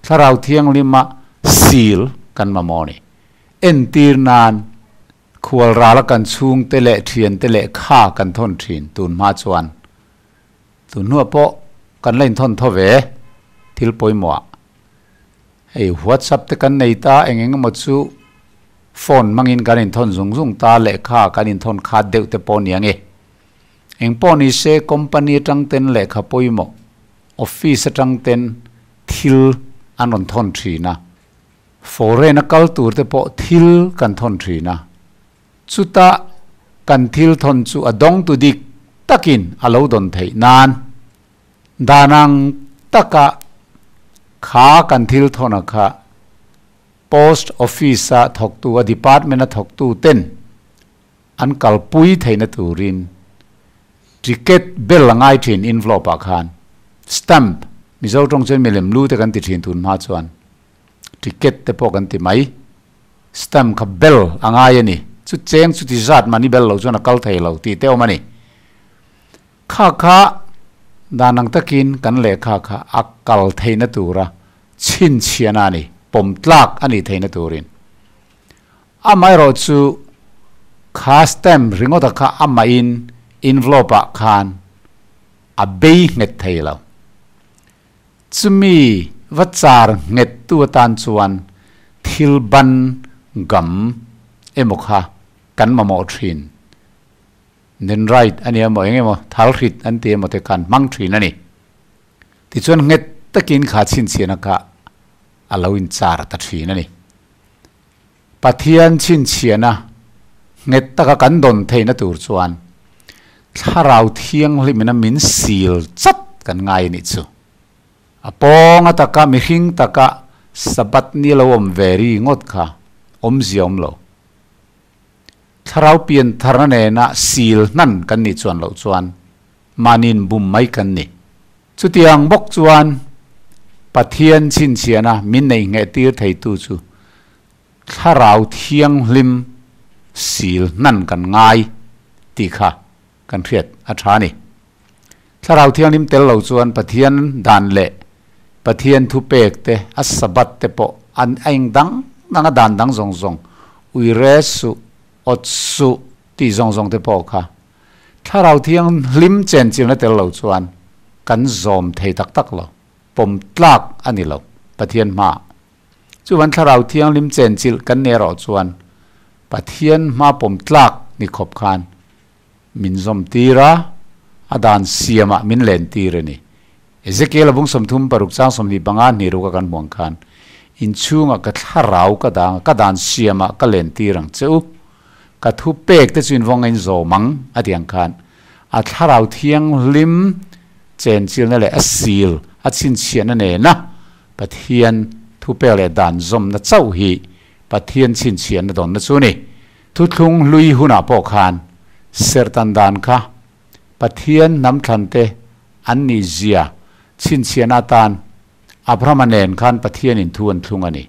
S1: Thlarau Thianghlima sil kan mamawh a ni. Entir nan khual rala kan chhungte leh thiante lehkha kan thawn thin tun hma chuan tun hnuah pawh kan la inthawn thaw ve thil pawimawhah. Hei WhatsApp te kan nei ta eng eng emaw chu phone hmangin kan inthawn zung zung ta lehkha kan inthawn khat deuh te pawh nia nge. Eng pawh ni se company atang ten lehkha pawimawh office atang ten thil an rawn thawn thin a. Foreign a kal tur te pawh thil kan thawn thin a. Chuta kan thil thawn chu a dawng tu dik takin a lo dawn theih nan dan ang taka kha kan thil thawn a kha Post Office a thawktu a department a thawktu ten an kalpui theihna turin ticket bel a ngai thin envelope ah khan stamp Mizo tawng chuan milem lu te kan ti thin tun hma chuan ticket te pawh kan ti mai stamp kha bel a ngai a ni chu cheng chuti zat mahni bel lo chuan a kal thei lo tih te awm a ni kha kha dan ang takin kan lehkha kha a kal theihna tura chhinchhiahna a ni pawm tlak a nih theihna turin. Amaherawhchu kha stamp ringawta kha amahin envelope ah khan a bei nghet thei lo. Chumi va char nghet tu atan chuan thil ban gam emaw kha kan mamawh thin. Nen right a nia maw eng emaw thal hrit an ti emaw te khan hmang thin a ni. Tichuan nghet takin kha chhinchhiahna kha a lo inchar ta thin a ni. Pathian chhinchhiahna nghet taka kan dawn theihna tur chuan Thlarau Thianghlimina min sil chat kan ngai a nih chu. A pawnga taka mihring taka Sabbath ni lo awm ve ri ngawt kha awmzia awm lo. Thlarau piantharna nena sil hnan kan nih chuan loh chuan mahniin bum mai kan ni. Chutiang bawk chuan Pathian chhinchhiahna min nei nghehtir theitu chu Thlarau Thianghlim sil hnan kan ngai tih kha kan hriat a tha a ni. Thlarau Thianghlim tel lo chuan Pathian dan leh Pathian thupek te, a Sabbath te pawh an a eng dang dang a dan dang zawng zawng, uire suh, awt suh tih zawng zawng te pawh kha Thlarau Thianghlim chenchilna tel lo chuan kan zawm thei tak tak lo, pawm tlak a ni lo Pathian hmaah. Chuvan Thlarau Thianghlim chenchilh kan ni erawh chuan Pathian hma pawm tlak ni khawp khan min zawm tir a, a dan siamah min len tir a ni. Ezekiel a bung 36 chang 25 hnih ruka kan hmuh ang khan, Inchhungah ka thlarau ka dang a, ka dan siamah ka len tir ang che u. Ka thu pek te chu in vawng a in zawm ang, a ti ang khan a Thlarau Thianghlim chenchilna leh a sil a chhinchhiahna nena Pathian thu pek leh dan zawmna chauh hi Pathian chhinchhiahna dawnna chu a ni. Thuthlung hlui hunah pawh khan serhtan dan kha Pathian hnam thlante an nih zia chhinchhiahna atan Abrahama nen khan Pathianin thu an thlung a ni.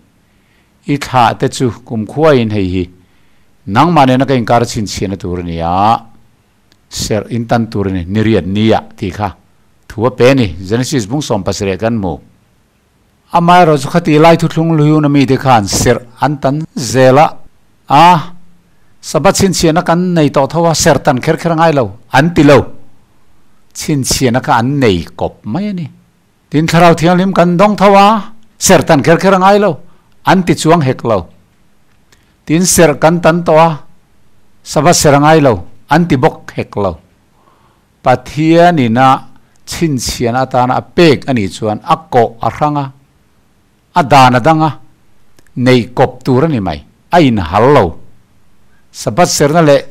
S1: I thlah te chu kumkhuaiin hei hi nangmah nena ka inkar chhinchhiahna tur a ni a, serh in tan tur a ni, ni riat nia tih kha thu a pe a ni. Genesis bung 17 kan hmu. Amaherawh chu khati lai thuthlung luiuna mite khan serh an tan zel a, a Sabbath chhinchhiahna kan nei tawh tho a, serh tan kher kher a ngai lo, an ti lo. Chhinchhiahna kha an nei kawp mai a ni. Tin, Thlarau Thianghlim kan dawng tho a, serh tan kher kher a ngai lo, an ti chuang hek lo. Tin, serh kan tan tawh a, Sabbath serh a ngai lo, An ti bawk hek lo. Pathianina chhinchhian atana a pek a nih chuan a kawh a hrang a, a dan a dang a, nei kawp tur a ni mai. A inhal lo. Sabbath serhna leh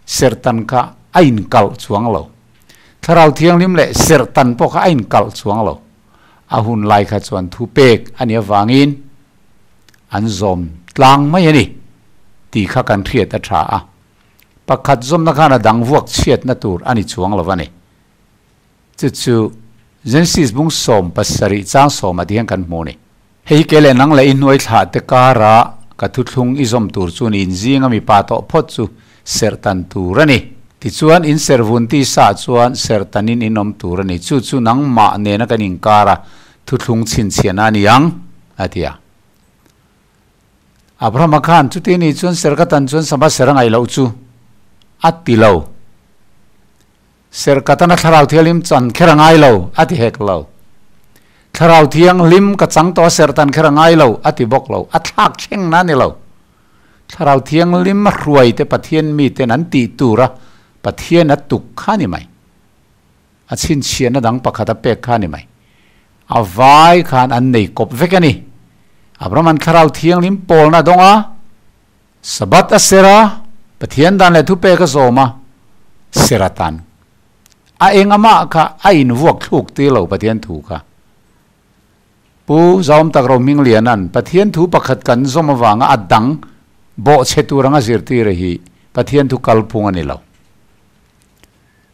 S1: serhtan kha a inkalh chuang lo. Thlarau Thianghlim leh serhtan pawh kha a inkalh chuang lo. A hun lai kha chuan thu pek a nih avangin an zawm tlang mai a ni tih kha kan hriat a tha a. Pakhat zawmna khan a dang vuak chhiatna tur a ni chuang lo a ni. Chu chu Genesis bung 17 chang sawma ti hian kan hmu a ni. Hei hi ke leh nang leh i hnuai thlah te kara ka thuthlung i zawm tur chu ni inzinga mipa tawh phawt chu serhtan tur a ni. Tichuan in serhvun tisa chuan serhtanin in awm tur a ni. Chu chu nangmah nena kan inkara thuthlung chhinchhiahna a ni ang, a ti a. Abrahama khan chuti ni chuan serh ka tan chuan Sabbath serh a ngaih loh chu a ti lo. Serh ka tana Thlarau Thianghlim chan kher a ngai lo, a ti hek lo. Thlarau Thianghlim ka chang tawh a serh tan kher a ngai lo, a ti bawk lo. A thlak thleng na a ni lo. Thlarau Thianghlim a hruai te Pathian miten an tih tura Pathian a tuk kha a ni mai. A chhinchhiahna dang pakhat a pek kha a ni mai. A vai khan an nei kawp vek a ni. Abraham-a'n Thlarau Thianghlim pawlna a dawng a, Sabbath a ser a, Pathian dan leh thupek a zawm a, ser atan. A eng amah kha a invuak thluk tir lo Pathian thu kha. Pu Zaawm Tak Rohmingliana'n Pathian thu pakhat kan zawm avanga a dang bawhchhe tur anga zirtir a hi Pathian thu kalphung a ni lo.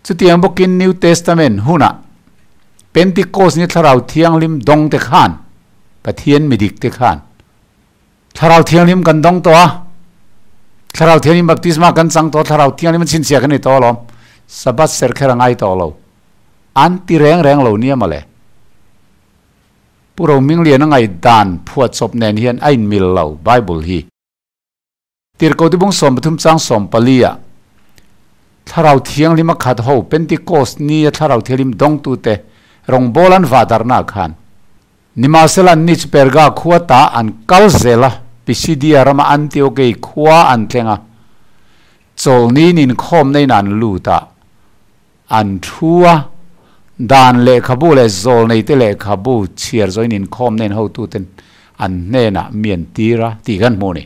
S1: Chutiang bawkin New Testament hunah Pentecost ni Thlarau Thianghlim dawng te khan Pathian midik te khan Thlarau Thianghlim kan dawng tawh a, Thlarau Thianghlim baptisma kan chang tawh a, Thlarau Thianghlim an chhinchhiah kan ni tawh alawm. Sabbath ser kher a ngai tawh lo. An ti reng reng lo nia mawle. Pu Rohminglian a ngaihdan phuahchawp nen hian a inmil lo Bible hi. Tirhkoh Tibung 13 chang 14 ah Thlarau Thianghlim a khat ho Pentecost ni a Thlarau Thianghlim dawngtute rawngbâwl an vah darhna ah khan Nimahsela anni chu Perga khua ta an kal zel a, Pisidia rama Antiokei khua an thleng a, chawlhniin inkhawmna in an lut a, an thu a, dan lehkhabu leh zawlneite lehkhabu chhiar zawhin inkhawmna in hotuten an hnenah mi an tir a tih kan hmuh a ni.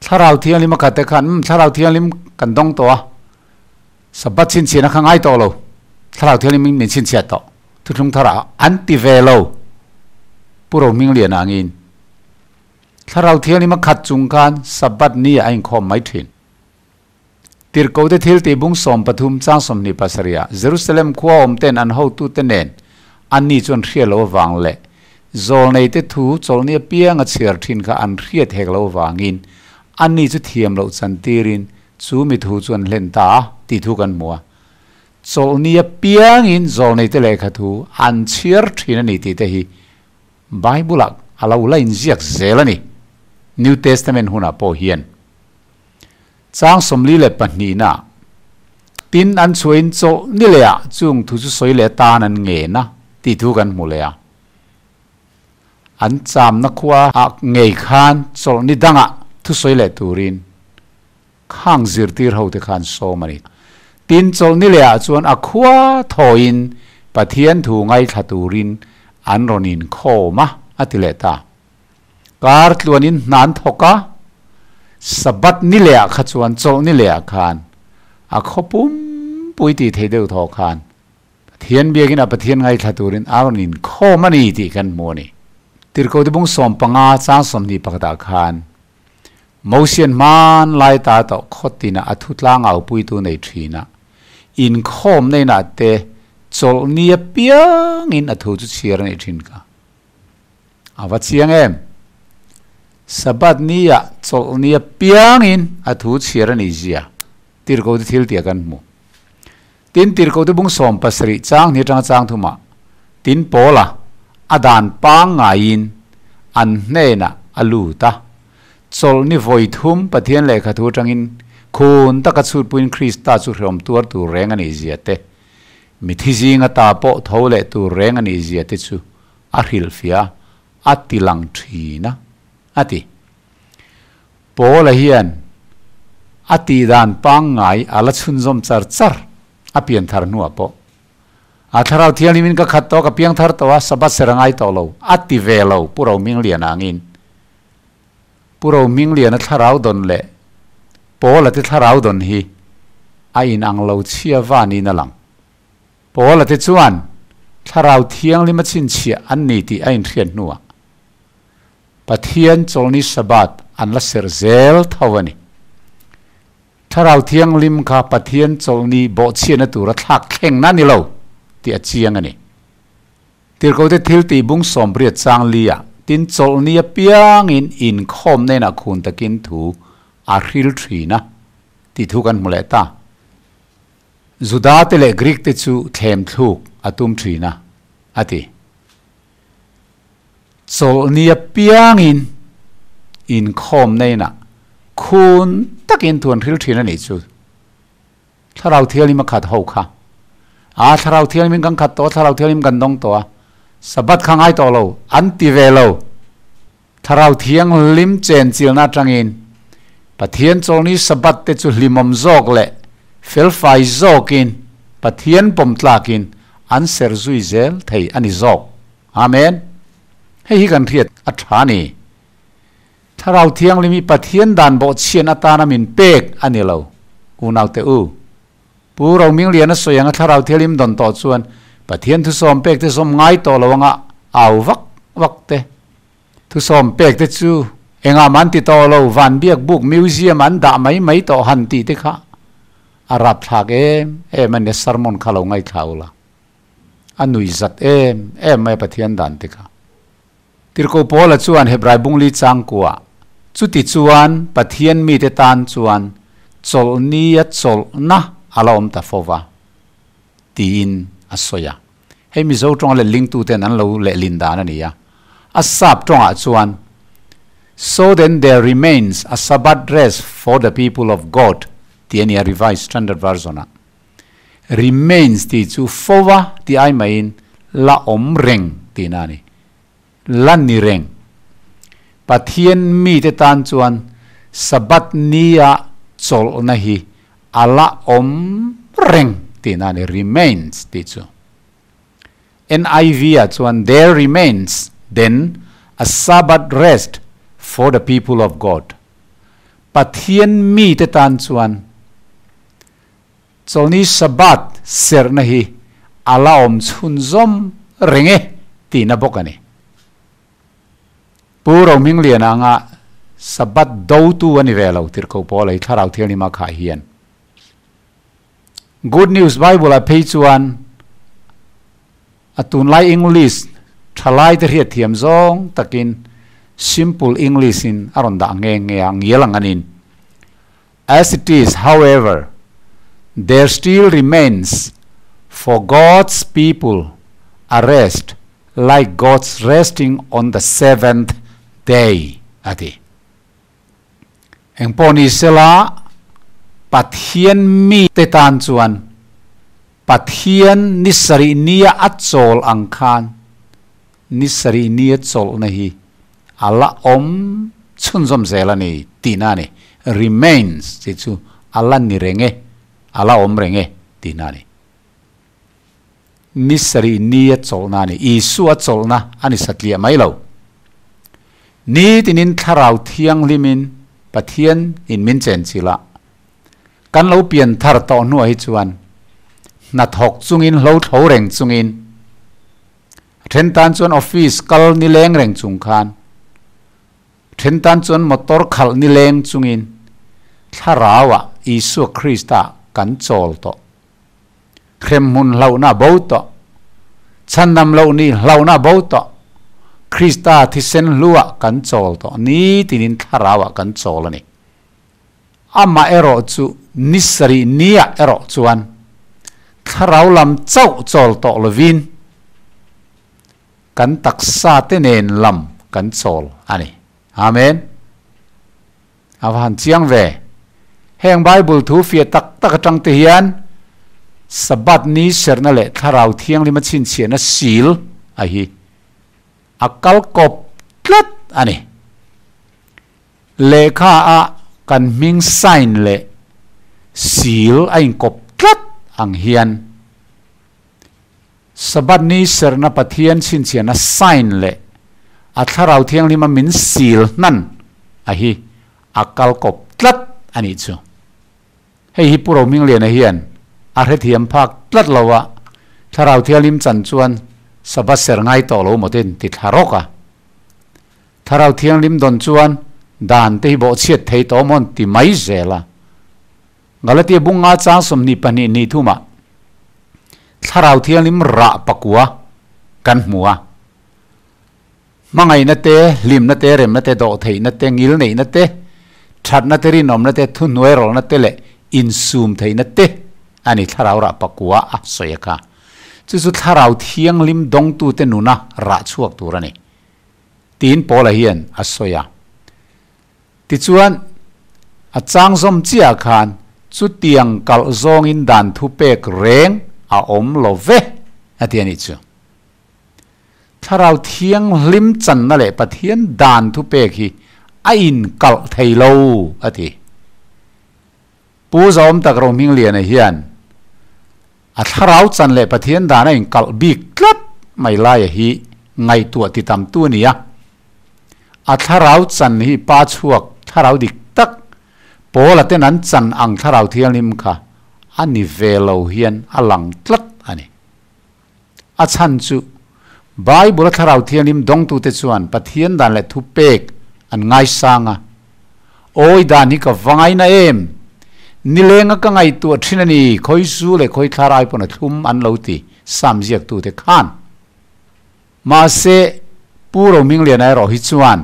S1: Thlarau Thianghlim a khat te khan, Umm, Thlarau Thianghlim kan dawng tawh a, Sabbath chhinchhiahna kha ngai tawh lo, Thlarau Thianghlim in min chhinchhiah tawh, Thuthlung Tharah an ti ve lo, Pu Rohmingliana angin. Thlarau Thianghlim a khat chung khan Sabbath ni ah a inkhawm mai thin. Tirhkohte thiltih bung 13 chang 27 ah Jerusalem khua awmten an hotute nen anni chuan hriat loh avang leh zawlneite thu chawlhni apianga chhiar thin kha an hriat hek loh avangin anni chu thiam loh chantirin chu mi thu chu an hlen ta a tih thu kan hmu a. Chawlhni apiangin zawlneite lehkha thu an chhiar thin a ni tih te hi Bible-ah a lo la inziak zel a ni, New Testament hunah pawh hian. Chang 42 na, Tin, an chhuahin chawlh ni leh ah chung thu chu sawi leh atan an ngen a, tih thu kan hmu leh a. An chamna khua ah ngei khan chawlh ni dangah thu sawi leh turin khang zirtir ho te khan sawm a ni. Tin, chawlh ni leh ah chuan a khua thawiin Pathian thu ngaithla turin an rawn inkhawm a, a ti leh ta. Kar tluanin hna an thawk a, Sabbath ni lehah kha chuan chawlh ni lehah khan a khaw pumpui tih theih deuh thawh khan Pathian biakin a Pathian ngaithla turin a rawn inkhawm a ni tih kan hmu a ni. Tirhkoh Tibung 15 chang 20 pakhatah khan Mosian hman lai ta tawh khaw tinah a thutlang aupuitu nei thin a, inkhawmna inah te chawlh ni apiangin a thu chu chhiar a nih thin kha. A va chiang em? Sabbath ni ah chawlh ni apiangin a thu chhiar a nih zia Tirhkoh te thil tih ah kan hmu. Tin, Tirhkoh te bung 17 chang hnih atanga chang thumah tin Paula a dan pangngaiin an hnenah a lut a, chawlh ni vawi thum Pathian lehkha thu atangin khun taka chhutpuiin Krista chu hreawm tuar tur reng a nih zia te, mithi zinga ta pawh tho leh tur reng a nih zia te chu a hrilhfiah a, a ti lang thin a, a ti. Paula hian A tih dan pangngai a la chhunzawm char char a pian thar hnuah pawh. A Thlarau Thianghlimin ka khat tawh, ka piang thar tawh a, Sabbath ser a ngai tawh lo, a ti ve lo, Pu Rohmingliana angin. Pu Rohmingliana thlarau dawn leh Paula te thlarau dawn hi a inang lo chhia va niin a lang. Paula te chuan Thlarau Thianghlim a chhinchhiah an ni tih a inhriat hnuah Pathian chawlni Sabbath an la serh zel tho a ni. Thlarau Thianghlim kha Pathian chawlhni bawhchhiatna tura thlak thlengna a ni lo tih a chiang a ni. Tirhkote thil tih bung sawmriat chang lia tin chawlhni apiangin inkhawm hnenah khun takin thu a hril thin a tih thu kan hmu leh ta. Juda te leh Greek te chu thlem thluk a tum thin a, a ti. Chawlhni apiangin inkhawm neinah khun takin thuan hril thin a nih chu. Thlarau Thianghlim a khat ho kha. A, Thlarau Thianghlimin kan khat tawh a, Thlarau Thianghlim kan dawng tawh a, Sabbath kha ngai tawh lo, an ti ve lo. Thlarau Thianghlim chenchilna atangin Pathian chawlhni Sabbath te chu hlimawm zawk leh felfai zawkin Pathian pawm tlakin an ser zui zel thei a ni zawk. Amen. Hei hi kan hriat a tha a ni. Thlarau Thianghlim hi Pathian dan bawhchhian atana min pek a ni lo, unaute u. Pu Romingliana sawi anga Thlarau Thianghlim dawn tawh chuan Pathian thusawm pek te zawm ngai tawh lo anga au vak vak te. Thusawm pek te chu engah mah an ti tawh lo, van biak buk museum an dah mai mai tawh han tih te kha a rapthlak em em a nia sermon kha lo ngaithla ula. A nui zat em em mai a Pathian dan te kha. Tirhkoh Paula chuan Hebrai bungli changkua, Chuti chuan Pathian mite tan chuan chawlhnia chawlhna a la awm ta fo va, tiin a sawi a. Hei Mizo tawnga letlingtuten an lo lehlin dan a ni a. A sap tawngah chuan, So then there remains a Sabbath rest for the people of God, tih a ni a, Revised Standard Version-ah. Remains tih chu fo va tih ai maiin la awm reng tihna a ni. La ni reng. Pathian mite tan chuan Sabbath nia chawlhna hi a la awm reng tihna a ni, remains tih chu. NIV ah chuan there remains then a Sabbath rest for the people of God. Pathian mite tan chuan Chawlhni Sabbath serhna hi a la awm chhunzawm reng e tihna bawk a ni. Pu Rohmingliana anga Sabbath dotu a ni ve lo tirhkoh pawl ei Thlarau Thianghlim-a khah hian. Good News Bible-ah phei chuan a tunlai English thalaite hriatthiam zawng takin simple English-in a rawn dah nghe nghe a, ngial ang anin. As it is, however, there still remains for God's people a rest like God's resting on the seventh day, a ti. Engpawh ni sela, Pathian mite tan chuan Pathian ni sarih nia a chawl ang khan ni sarih nia chawlhna hi a la awm chhunzawm zel a ni tihna a ni. Remains tih chu a la ni reng e, a la awm reng e tihna a ni. Ni sarih nia chawlhna a ni. Isua chawlhna a ni satliah mai lo. Nitinin Thlarau Thianghlimin Pathian in min chenchilh a, kan lo pian thar tawh hnuah hi chuan hnathawk chungin hlo thlo reng chungin, A then tan chuan office kal nileng reng chung khan, a then tan chuan motor khalh nileng chungin Thlarauah Isua Krista kan chawl tawh. Hremhmun hlauhna a bo tawh. Chhandam loh ni hlauhna a bo tawh. Krista thisen hluah kan chawl tawh. Nitinin Thlarauah kan chawl a ni. Amah erawh chu ni sarih niah erawh chuan thlarau lam chauh chawl tawh lovin kan taksa te nen lam kan chawl a ni. Amen. A va han chiang ve. Heng Bible thu fiah tak tak atang te hian Sabbath ni serhna leh thlarau thianghlim a chhinchhiahna sil a hi a kal kawp tlat a ni. Lehkha a kan hming sign leh Sil a inkawp tlat ang hian Sabbath ni serhna Pathian chhinchhiahna sign leh a Thlarau Thianghlima min sil hnan a hi a kal kawp tlat a nih chu. Hei hi Pu Rohmingliana hian a hrethiam phak tlat lo a, Thlarau Thianghlim chan chuan Sabbath serh ngai tawh lo maw ten ti thla rawk a. Thlarau Thianghlim dawn chuan dan te hi bawhchhiat thei tawh maw ti mai zel a. Galatia bunga chang 22 ni thumah Thlarau Thianghlim rah pakua kan hmu a. Hmangaihna te, hlimna te, remna te, dawhtheihna te, ngilneihna te, thatna te, rinawmna te, thuhnuairawlna te leh insum theihna te a ni Thlarau rah pakua a sawi a kha. Chu chu Thlarau Thianghlim dawngtute nuna rah chhuak tur a ni, tiin Paula hian a sawi a. Tichuan, a chang zawm chiah khan chutiang kalh zawngin dan thu pek reng a awm lo ve, a ti a nih chu. Thlarau Thianghlim channa leh Pathian dan thu pek hi a inkalh thei lo, a ti. Pu Zawm tak Rohmingliana hian a thlarau chan leh Pathian dan a inkalh bik tlat mai laia hi ngaihtuah ti tamtu a ni a. A thlarau chan hi pa chhuak thlarau dik tak, Paula ten an chan ang thlarau thianghlim kha a ni ve lo hian a lang tlat a ni. A chhan chu Bible-a thlarau thianghlim dawngtute chuan Pathian dan leh thupek an ngaisang a. Awi dan hi ka va ngaina em! Nilenga ka ngaihtuah thin a ni, khawi zu leh khawi thlar ai pawn a thlum an lo ti, Sam ziaktute khan. Mahse, Pu Rohmingliana erawh hi chuan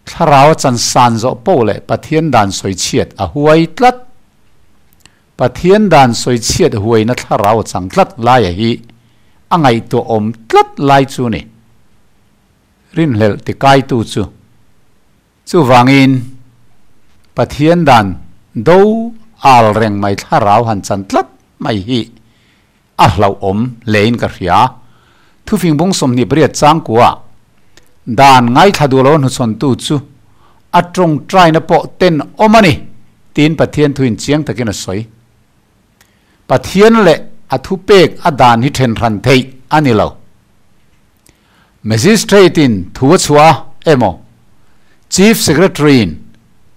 S1: thlarau a chan san zawh poh leh Pathian dan sawichhiat a huai tlat. Pathian dan sawichhiat huaina thlarau a chang tlat laia hi a ngaihtuah awm tlat lai chu ni. Rinhlelh tikaitu chu. Chuvangin, Pathian dan do al reng mai thlarau han chan tlat mai hi a hlauhawm hlein ka hria. Thufing bung 28 changkua dan ngaithla duh lo hnuchhawntu chu a tawngtaina pawh ten awm a ni, tiin Pathian thuin chiang takin a sawi. Pathian leh a thupek a dan hi then hran theih a ni lo. Magistrate-in thu a chhuah a emaw, Chief Secretary-in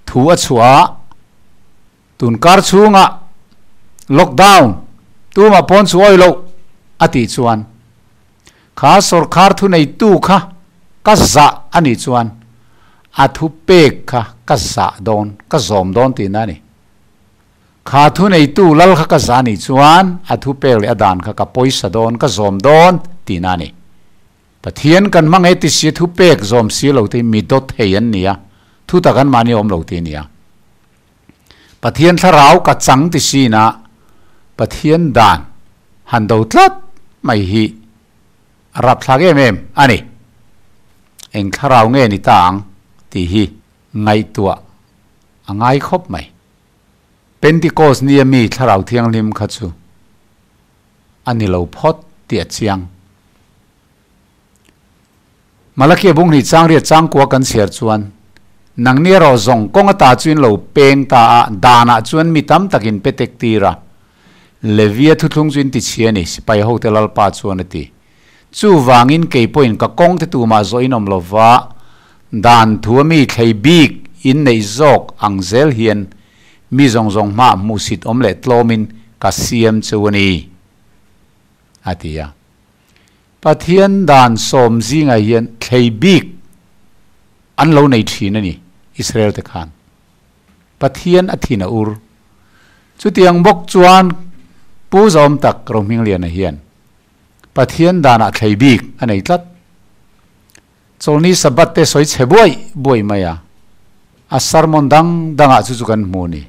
S1: thu a chhuah a, Tunkar chhungah lockdown tumah pawn chu awi loh a tih chuan kha sawrkhar thuneitu kha ka zah a nih chuan a thu pek kha ka zah dawn, ka zawm dawn tihna a ni. Kha thuneitu lal kha ka zah a nih chuan a thu pek leh a dan kha ka pawisa dawn, ka zawm dawn tihna a ni. Pathian kan hmang e ti si thu pek zawm si lo te hi mi dawt thei an ni a, thu tak anmahni awm lo ti a ni a. Pathian thlarau ka chang ti sin a, Pathian dan han do tlat mai hi a rapthlak em em a ni. Eng thlarau nge ni ta ang tih hi ngaihtuah a ngai khawp mai. Pentecost nia mi thlarau thianghlim kha chu a ni lo phawt tih a chiang. Malakia bung hnih chang riat changkua kan chhiar chuan, Nangni erawh zawng kawng ata chu in lo peng ta a, danah chuan mi tam tak in pe tek tir a. Levia thuthlung chu in ti chhi a ni, sipai hote Lalpa chuan a ti. Chuvangin kei pawhin ka kawng te tumah zawh in awm lo va, dan thu a mi thlei bik in neih zawk ang zel hian mi zawng zawng hmaah hmuhsit awm leh tlawmin ka siam chu a ni, a ti a. Pathian dan sawm zingah hian thlei bik an lo nei thin a ni, Israel te khan. Pathian a thin a ur. Chutiang bawk chuan Pu Zawm tak Rohmingliana hian Pathian danah thlei bik a nei tlat. Chawlni Sabbath te sawi chhe buai buai mai a, a sermon dang dangah chu chu kan hmu ni.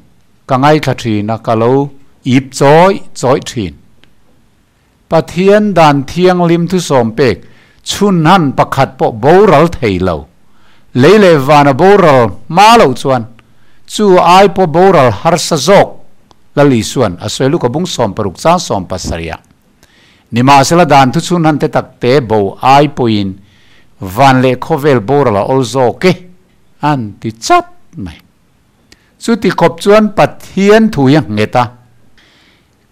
S1: Ka ngaithla thin a, ka lo ip chawih chawih thin. Pathian dan thianghlim thusawm pek chhunhan pakhat pawh boral thei lo. Lei leh vana boral hma loh chuan chu ai pawh boral harsa zawk Lal Isuan a sawi luka bung 60 chang 17 ah. Nimahsela dan thu chhunhan te tak te bo ai pawhin van leh khawvel boral a awl zawk e an ti chat mai. Chu ti khawp chuan Pathian thu hi a nghet a,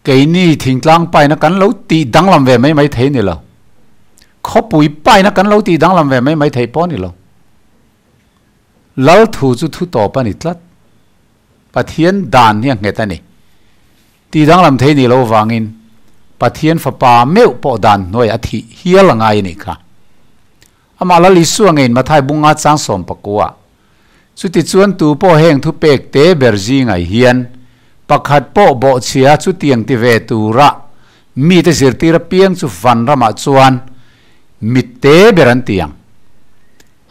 S1: keini thingtlang paina kan lo tih danglam ve mai mai thei ni lo. Khawpui paina kan lo tih danglam ve mai mai thei pawh a ni lo. Lal thu chu thu tawp a ni tlat. Pathian dan hi a nghet a ni. Tih danglam thei ni lo vangin Pathian Fapa meuh pawh dan hnuai a thih hial a ngai a nih kha. Amah Lal Isua ngeiin Mathai bunga chang 19 Chutichuan tu pawh heng thupek te ber zingai hian pakhat pawh bawhchhia chutiang ti ve tura mite zirtir apiang chu vanramah chuan mitte ber an ti ang.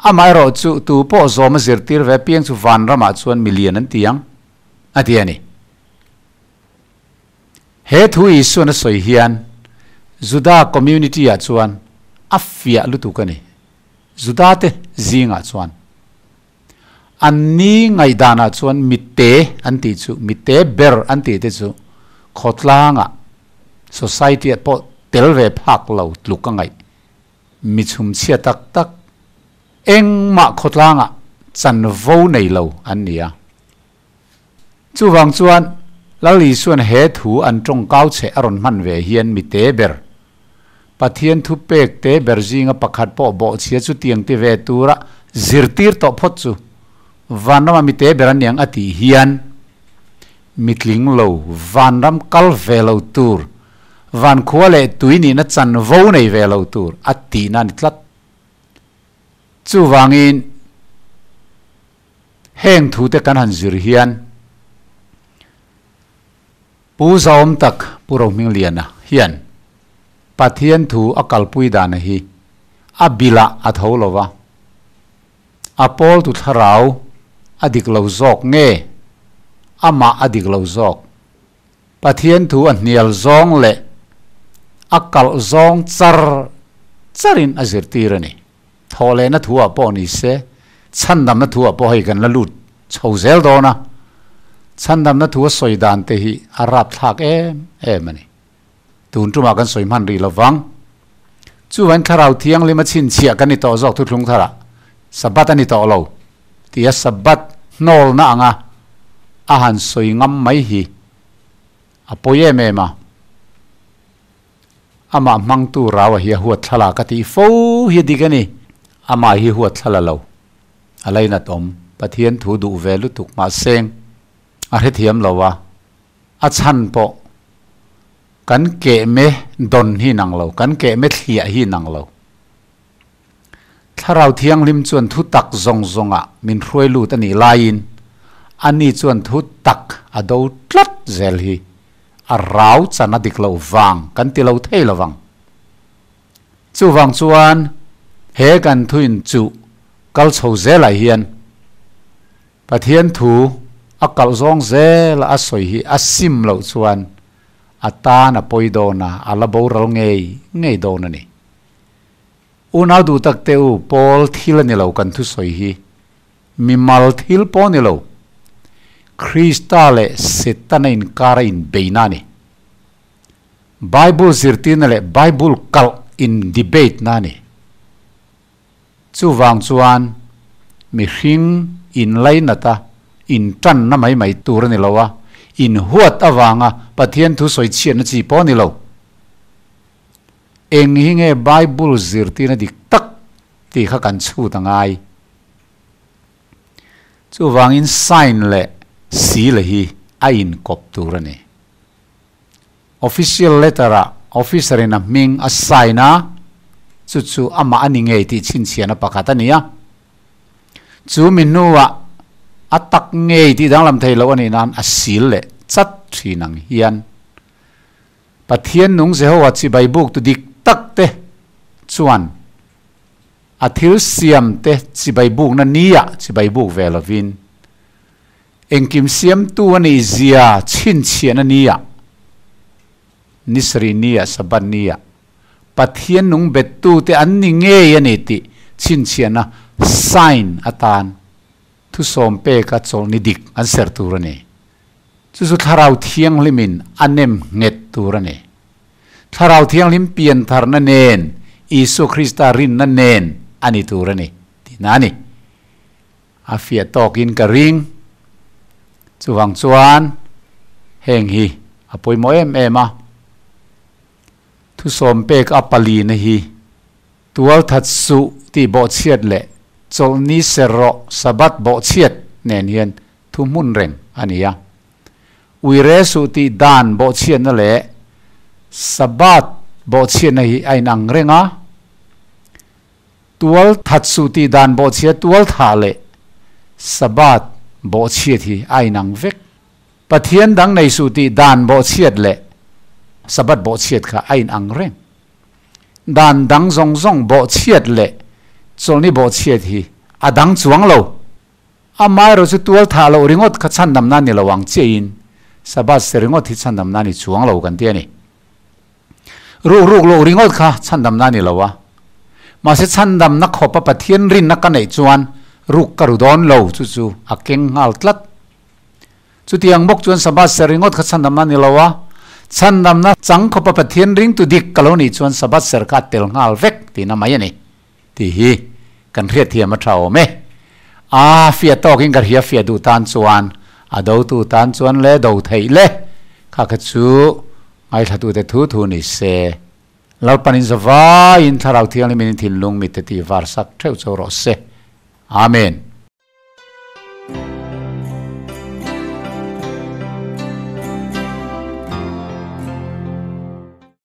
S1: Amaherawh chu tu pawh zawma zirtir ve apiang chu vanramah chuan milian an ti ang, a ti a ni. He thu Isuan a sawi hian Juda community-ah chuan a fiah lutuk a ni. Juda-te zingah chuan an ni ngaihdanah chuan mitte an tih chu, mitte ber an tih te chu khawtlangah, society-ah pawh tel ve phak lo tluk a ngaih. Mi chhumchhia tak tak engmah khawtlangah chanvo nei lo an ni a. Chuvang chuan Lal Isuan he thu an tawng kau chhe a rawn hman ve hian mi te ber, Pathian thu pek te ber zinga pakhat pawh bawhchhia chu tiang ti ve tura zirtir tawh phawt chu vanrama mi te ber aniang a tih hian mi tling lo vanram kal ve lo tur, van khua leh tui nihna chanvo nei ve lo tur a tihna a ni tlat. Chuvangin. Heng thute kan han zir hian Pu Zaawm tak Pu Rohmingliana hian Pathian thu a kalpui dana hi a bilah a tho lo va, a pawltu thlarau a dik lo zawk nge amah a dik lo zawk? Pathian thu a hnial zawng leh a kalh zawng char charin a zirtir a ni. Thawhlehna thuah pawh ni se, chhandamna thuah pawh hei kan la lut chho zel dawn a, chhandamna thu a sawi dan te hi a rapthlak em em a ni. Tun tumah kan sawi hman rih lo vang. Chuvain Thlarau Thianghlim a chhinchhiah kan ni tawh zawk thuthlung tharah Sabbath a ni tawh lo tia Sabbath hnawlna anga a han sawi ngam mai hi a pawi em em a. Amah hmangtu Rau-a hi a huat thla la ka tih fo hi a dik a ni. Amah hi huat thla la lo. A lainat awm. Pathian thu duh ve lutuk mahseng a hrethiam lo a, a chhan pawh kan kehme dawn hi nang lo, kan kehme thliah hi nang lo. Thlarau Thianghlim chuan thu tak zawng zawngah min hruai lut a nih laiin ani chuan thu tak a do tlat zel hi a rau chan a dik loh vang kan ti lo thei lo vang. Chuvang chuan he kan thuin chuh kal chho zelah hian Pathian thu a kalh zawng zela a sawi hi a sim loh chuan a tan a pawi dawn a, a la boral ngei ngei dawn a ni. Unau duh tak te u, Paul thil a ni lo kan thusawi hi. Mimal thil pawh a ni lo. Krista leh Setana inkar a inbeina a ni. Bible zirtirna leh Bible kalh in debate na a ni. Chuvang chuan mihring inlainat a, intanna mai mai tur a ni lo a, inhuat avanga Pathian thusawi chhiatna chi pawh a ni lo. Eng hi nge Bible zirtirna dik tak tih kha kan chhut a ngai. Chuvangin sign leh seal hi a inkawp tur a ni. Official letter ah officer in a hming a sign a, chu chu amah a ni ngei tih chhinchhiahna pakhat a ni a. Chu mi hnuah a tak ngei tih danglam thei loh a nih nan a seal leh chat thin ang hian Pathian nung Jehovah chibai buktu dik tak te chuan a thil siam te chibai bukna nia chibai buk ve lovin, engkim siamtu a nih zia chhinchhiahna nia, ni sarih nia, Sabbath nia, Pathian nung bettu te an ni ngei a ni tih chhinchhiahna sign atan thusawm peka chawlhni dik an serh tur a ni. Chu chu Thlarau Thianghlimin a nem nghet tur a ni. Thlarau Thianghlim piantharna nen, Isua Krista rinna nen a ni tur a ni, tihna a ni. A fiah tawkin ka ring. Chuvang chuan heng hi a pawimawh em em a, thusawm pek a palina hi tualthat suh tih bawhchhiat leh chawlhni ser rawh Sabbath bawhchhiat nen hian thu hmun reng a ni a. Uire suh tih dan bawhchhiatna leh Sabbath bawhchhiatna hi a inang reng a. Tual that suh tih dan bawhchhia tual thah leh Sabbath bawhchhiat hi a inang vek. Pathian dang nei suh tih dan bawhchhiat leh Sabbath bawhchhiat kha a inang reng. Dan dang zawng zawng bawhchhiat leh chawlhni bawhchhiat hi a dang chuang lo. Amaherawh chu tual thah loh ringawt kha chhandamna ni lo ang chiahin Sabbath se ringawt hi chhandamna ni chuang lo kan ti a ni. Ruk ruk loh ringawt kha chhandamna a ni lo a. Mahse chhandamna khawpa Pathian rinna ka neih chuan ruk ka ru dawn lo chu chu a keng nghal tlat. Chutiang bawk chuan Sabbath ser ringawt kha chhandamna a ni lo a, chhandamna chang khawpa Pathian ringtu dik ka lo nih chuan Sabbath ser kha a tel nghal vek tihna mai a ni tih hi kan hriatthiam a tha awm e. A fiah tawkin ka hria fiah duh tan chuan a dotu tan chuan le do theih le kha kha chu Ngaithlatute thu thu ni se. Lalpanin zavaiin Thlarau Thianghlimin in thinlung mitte tih var sak theuh cho rawh se. Amen.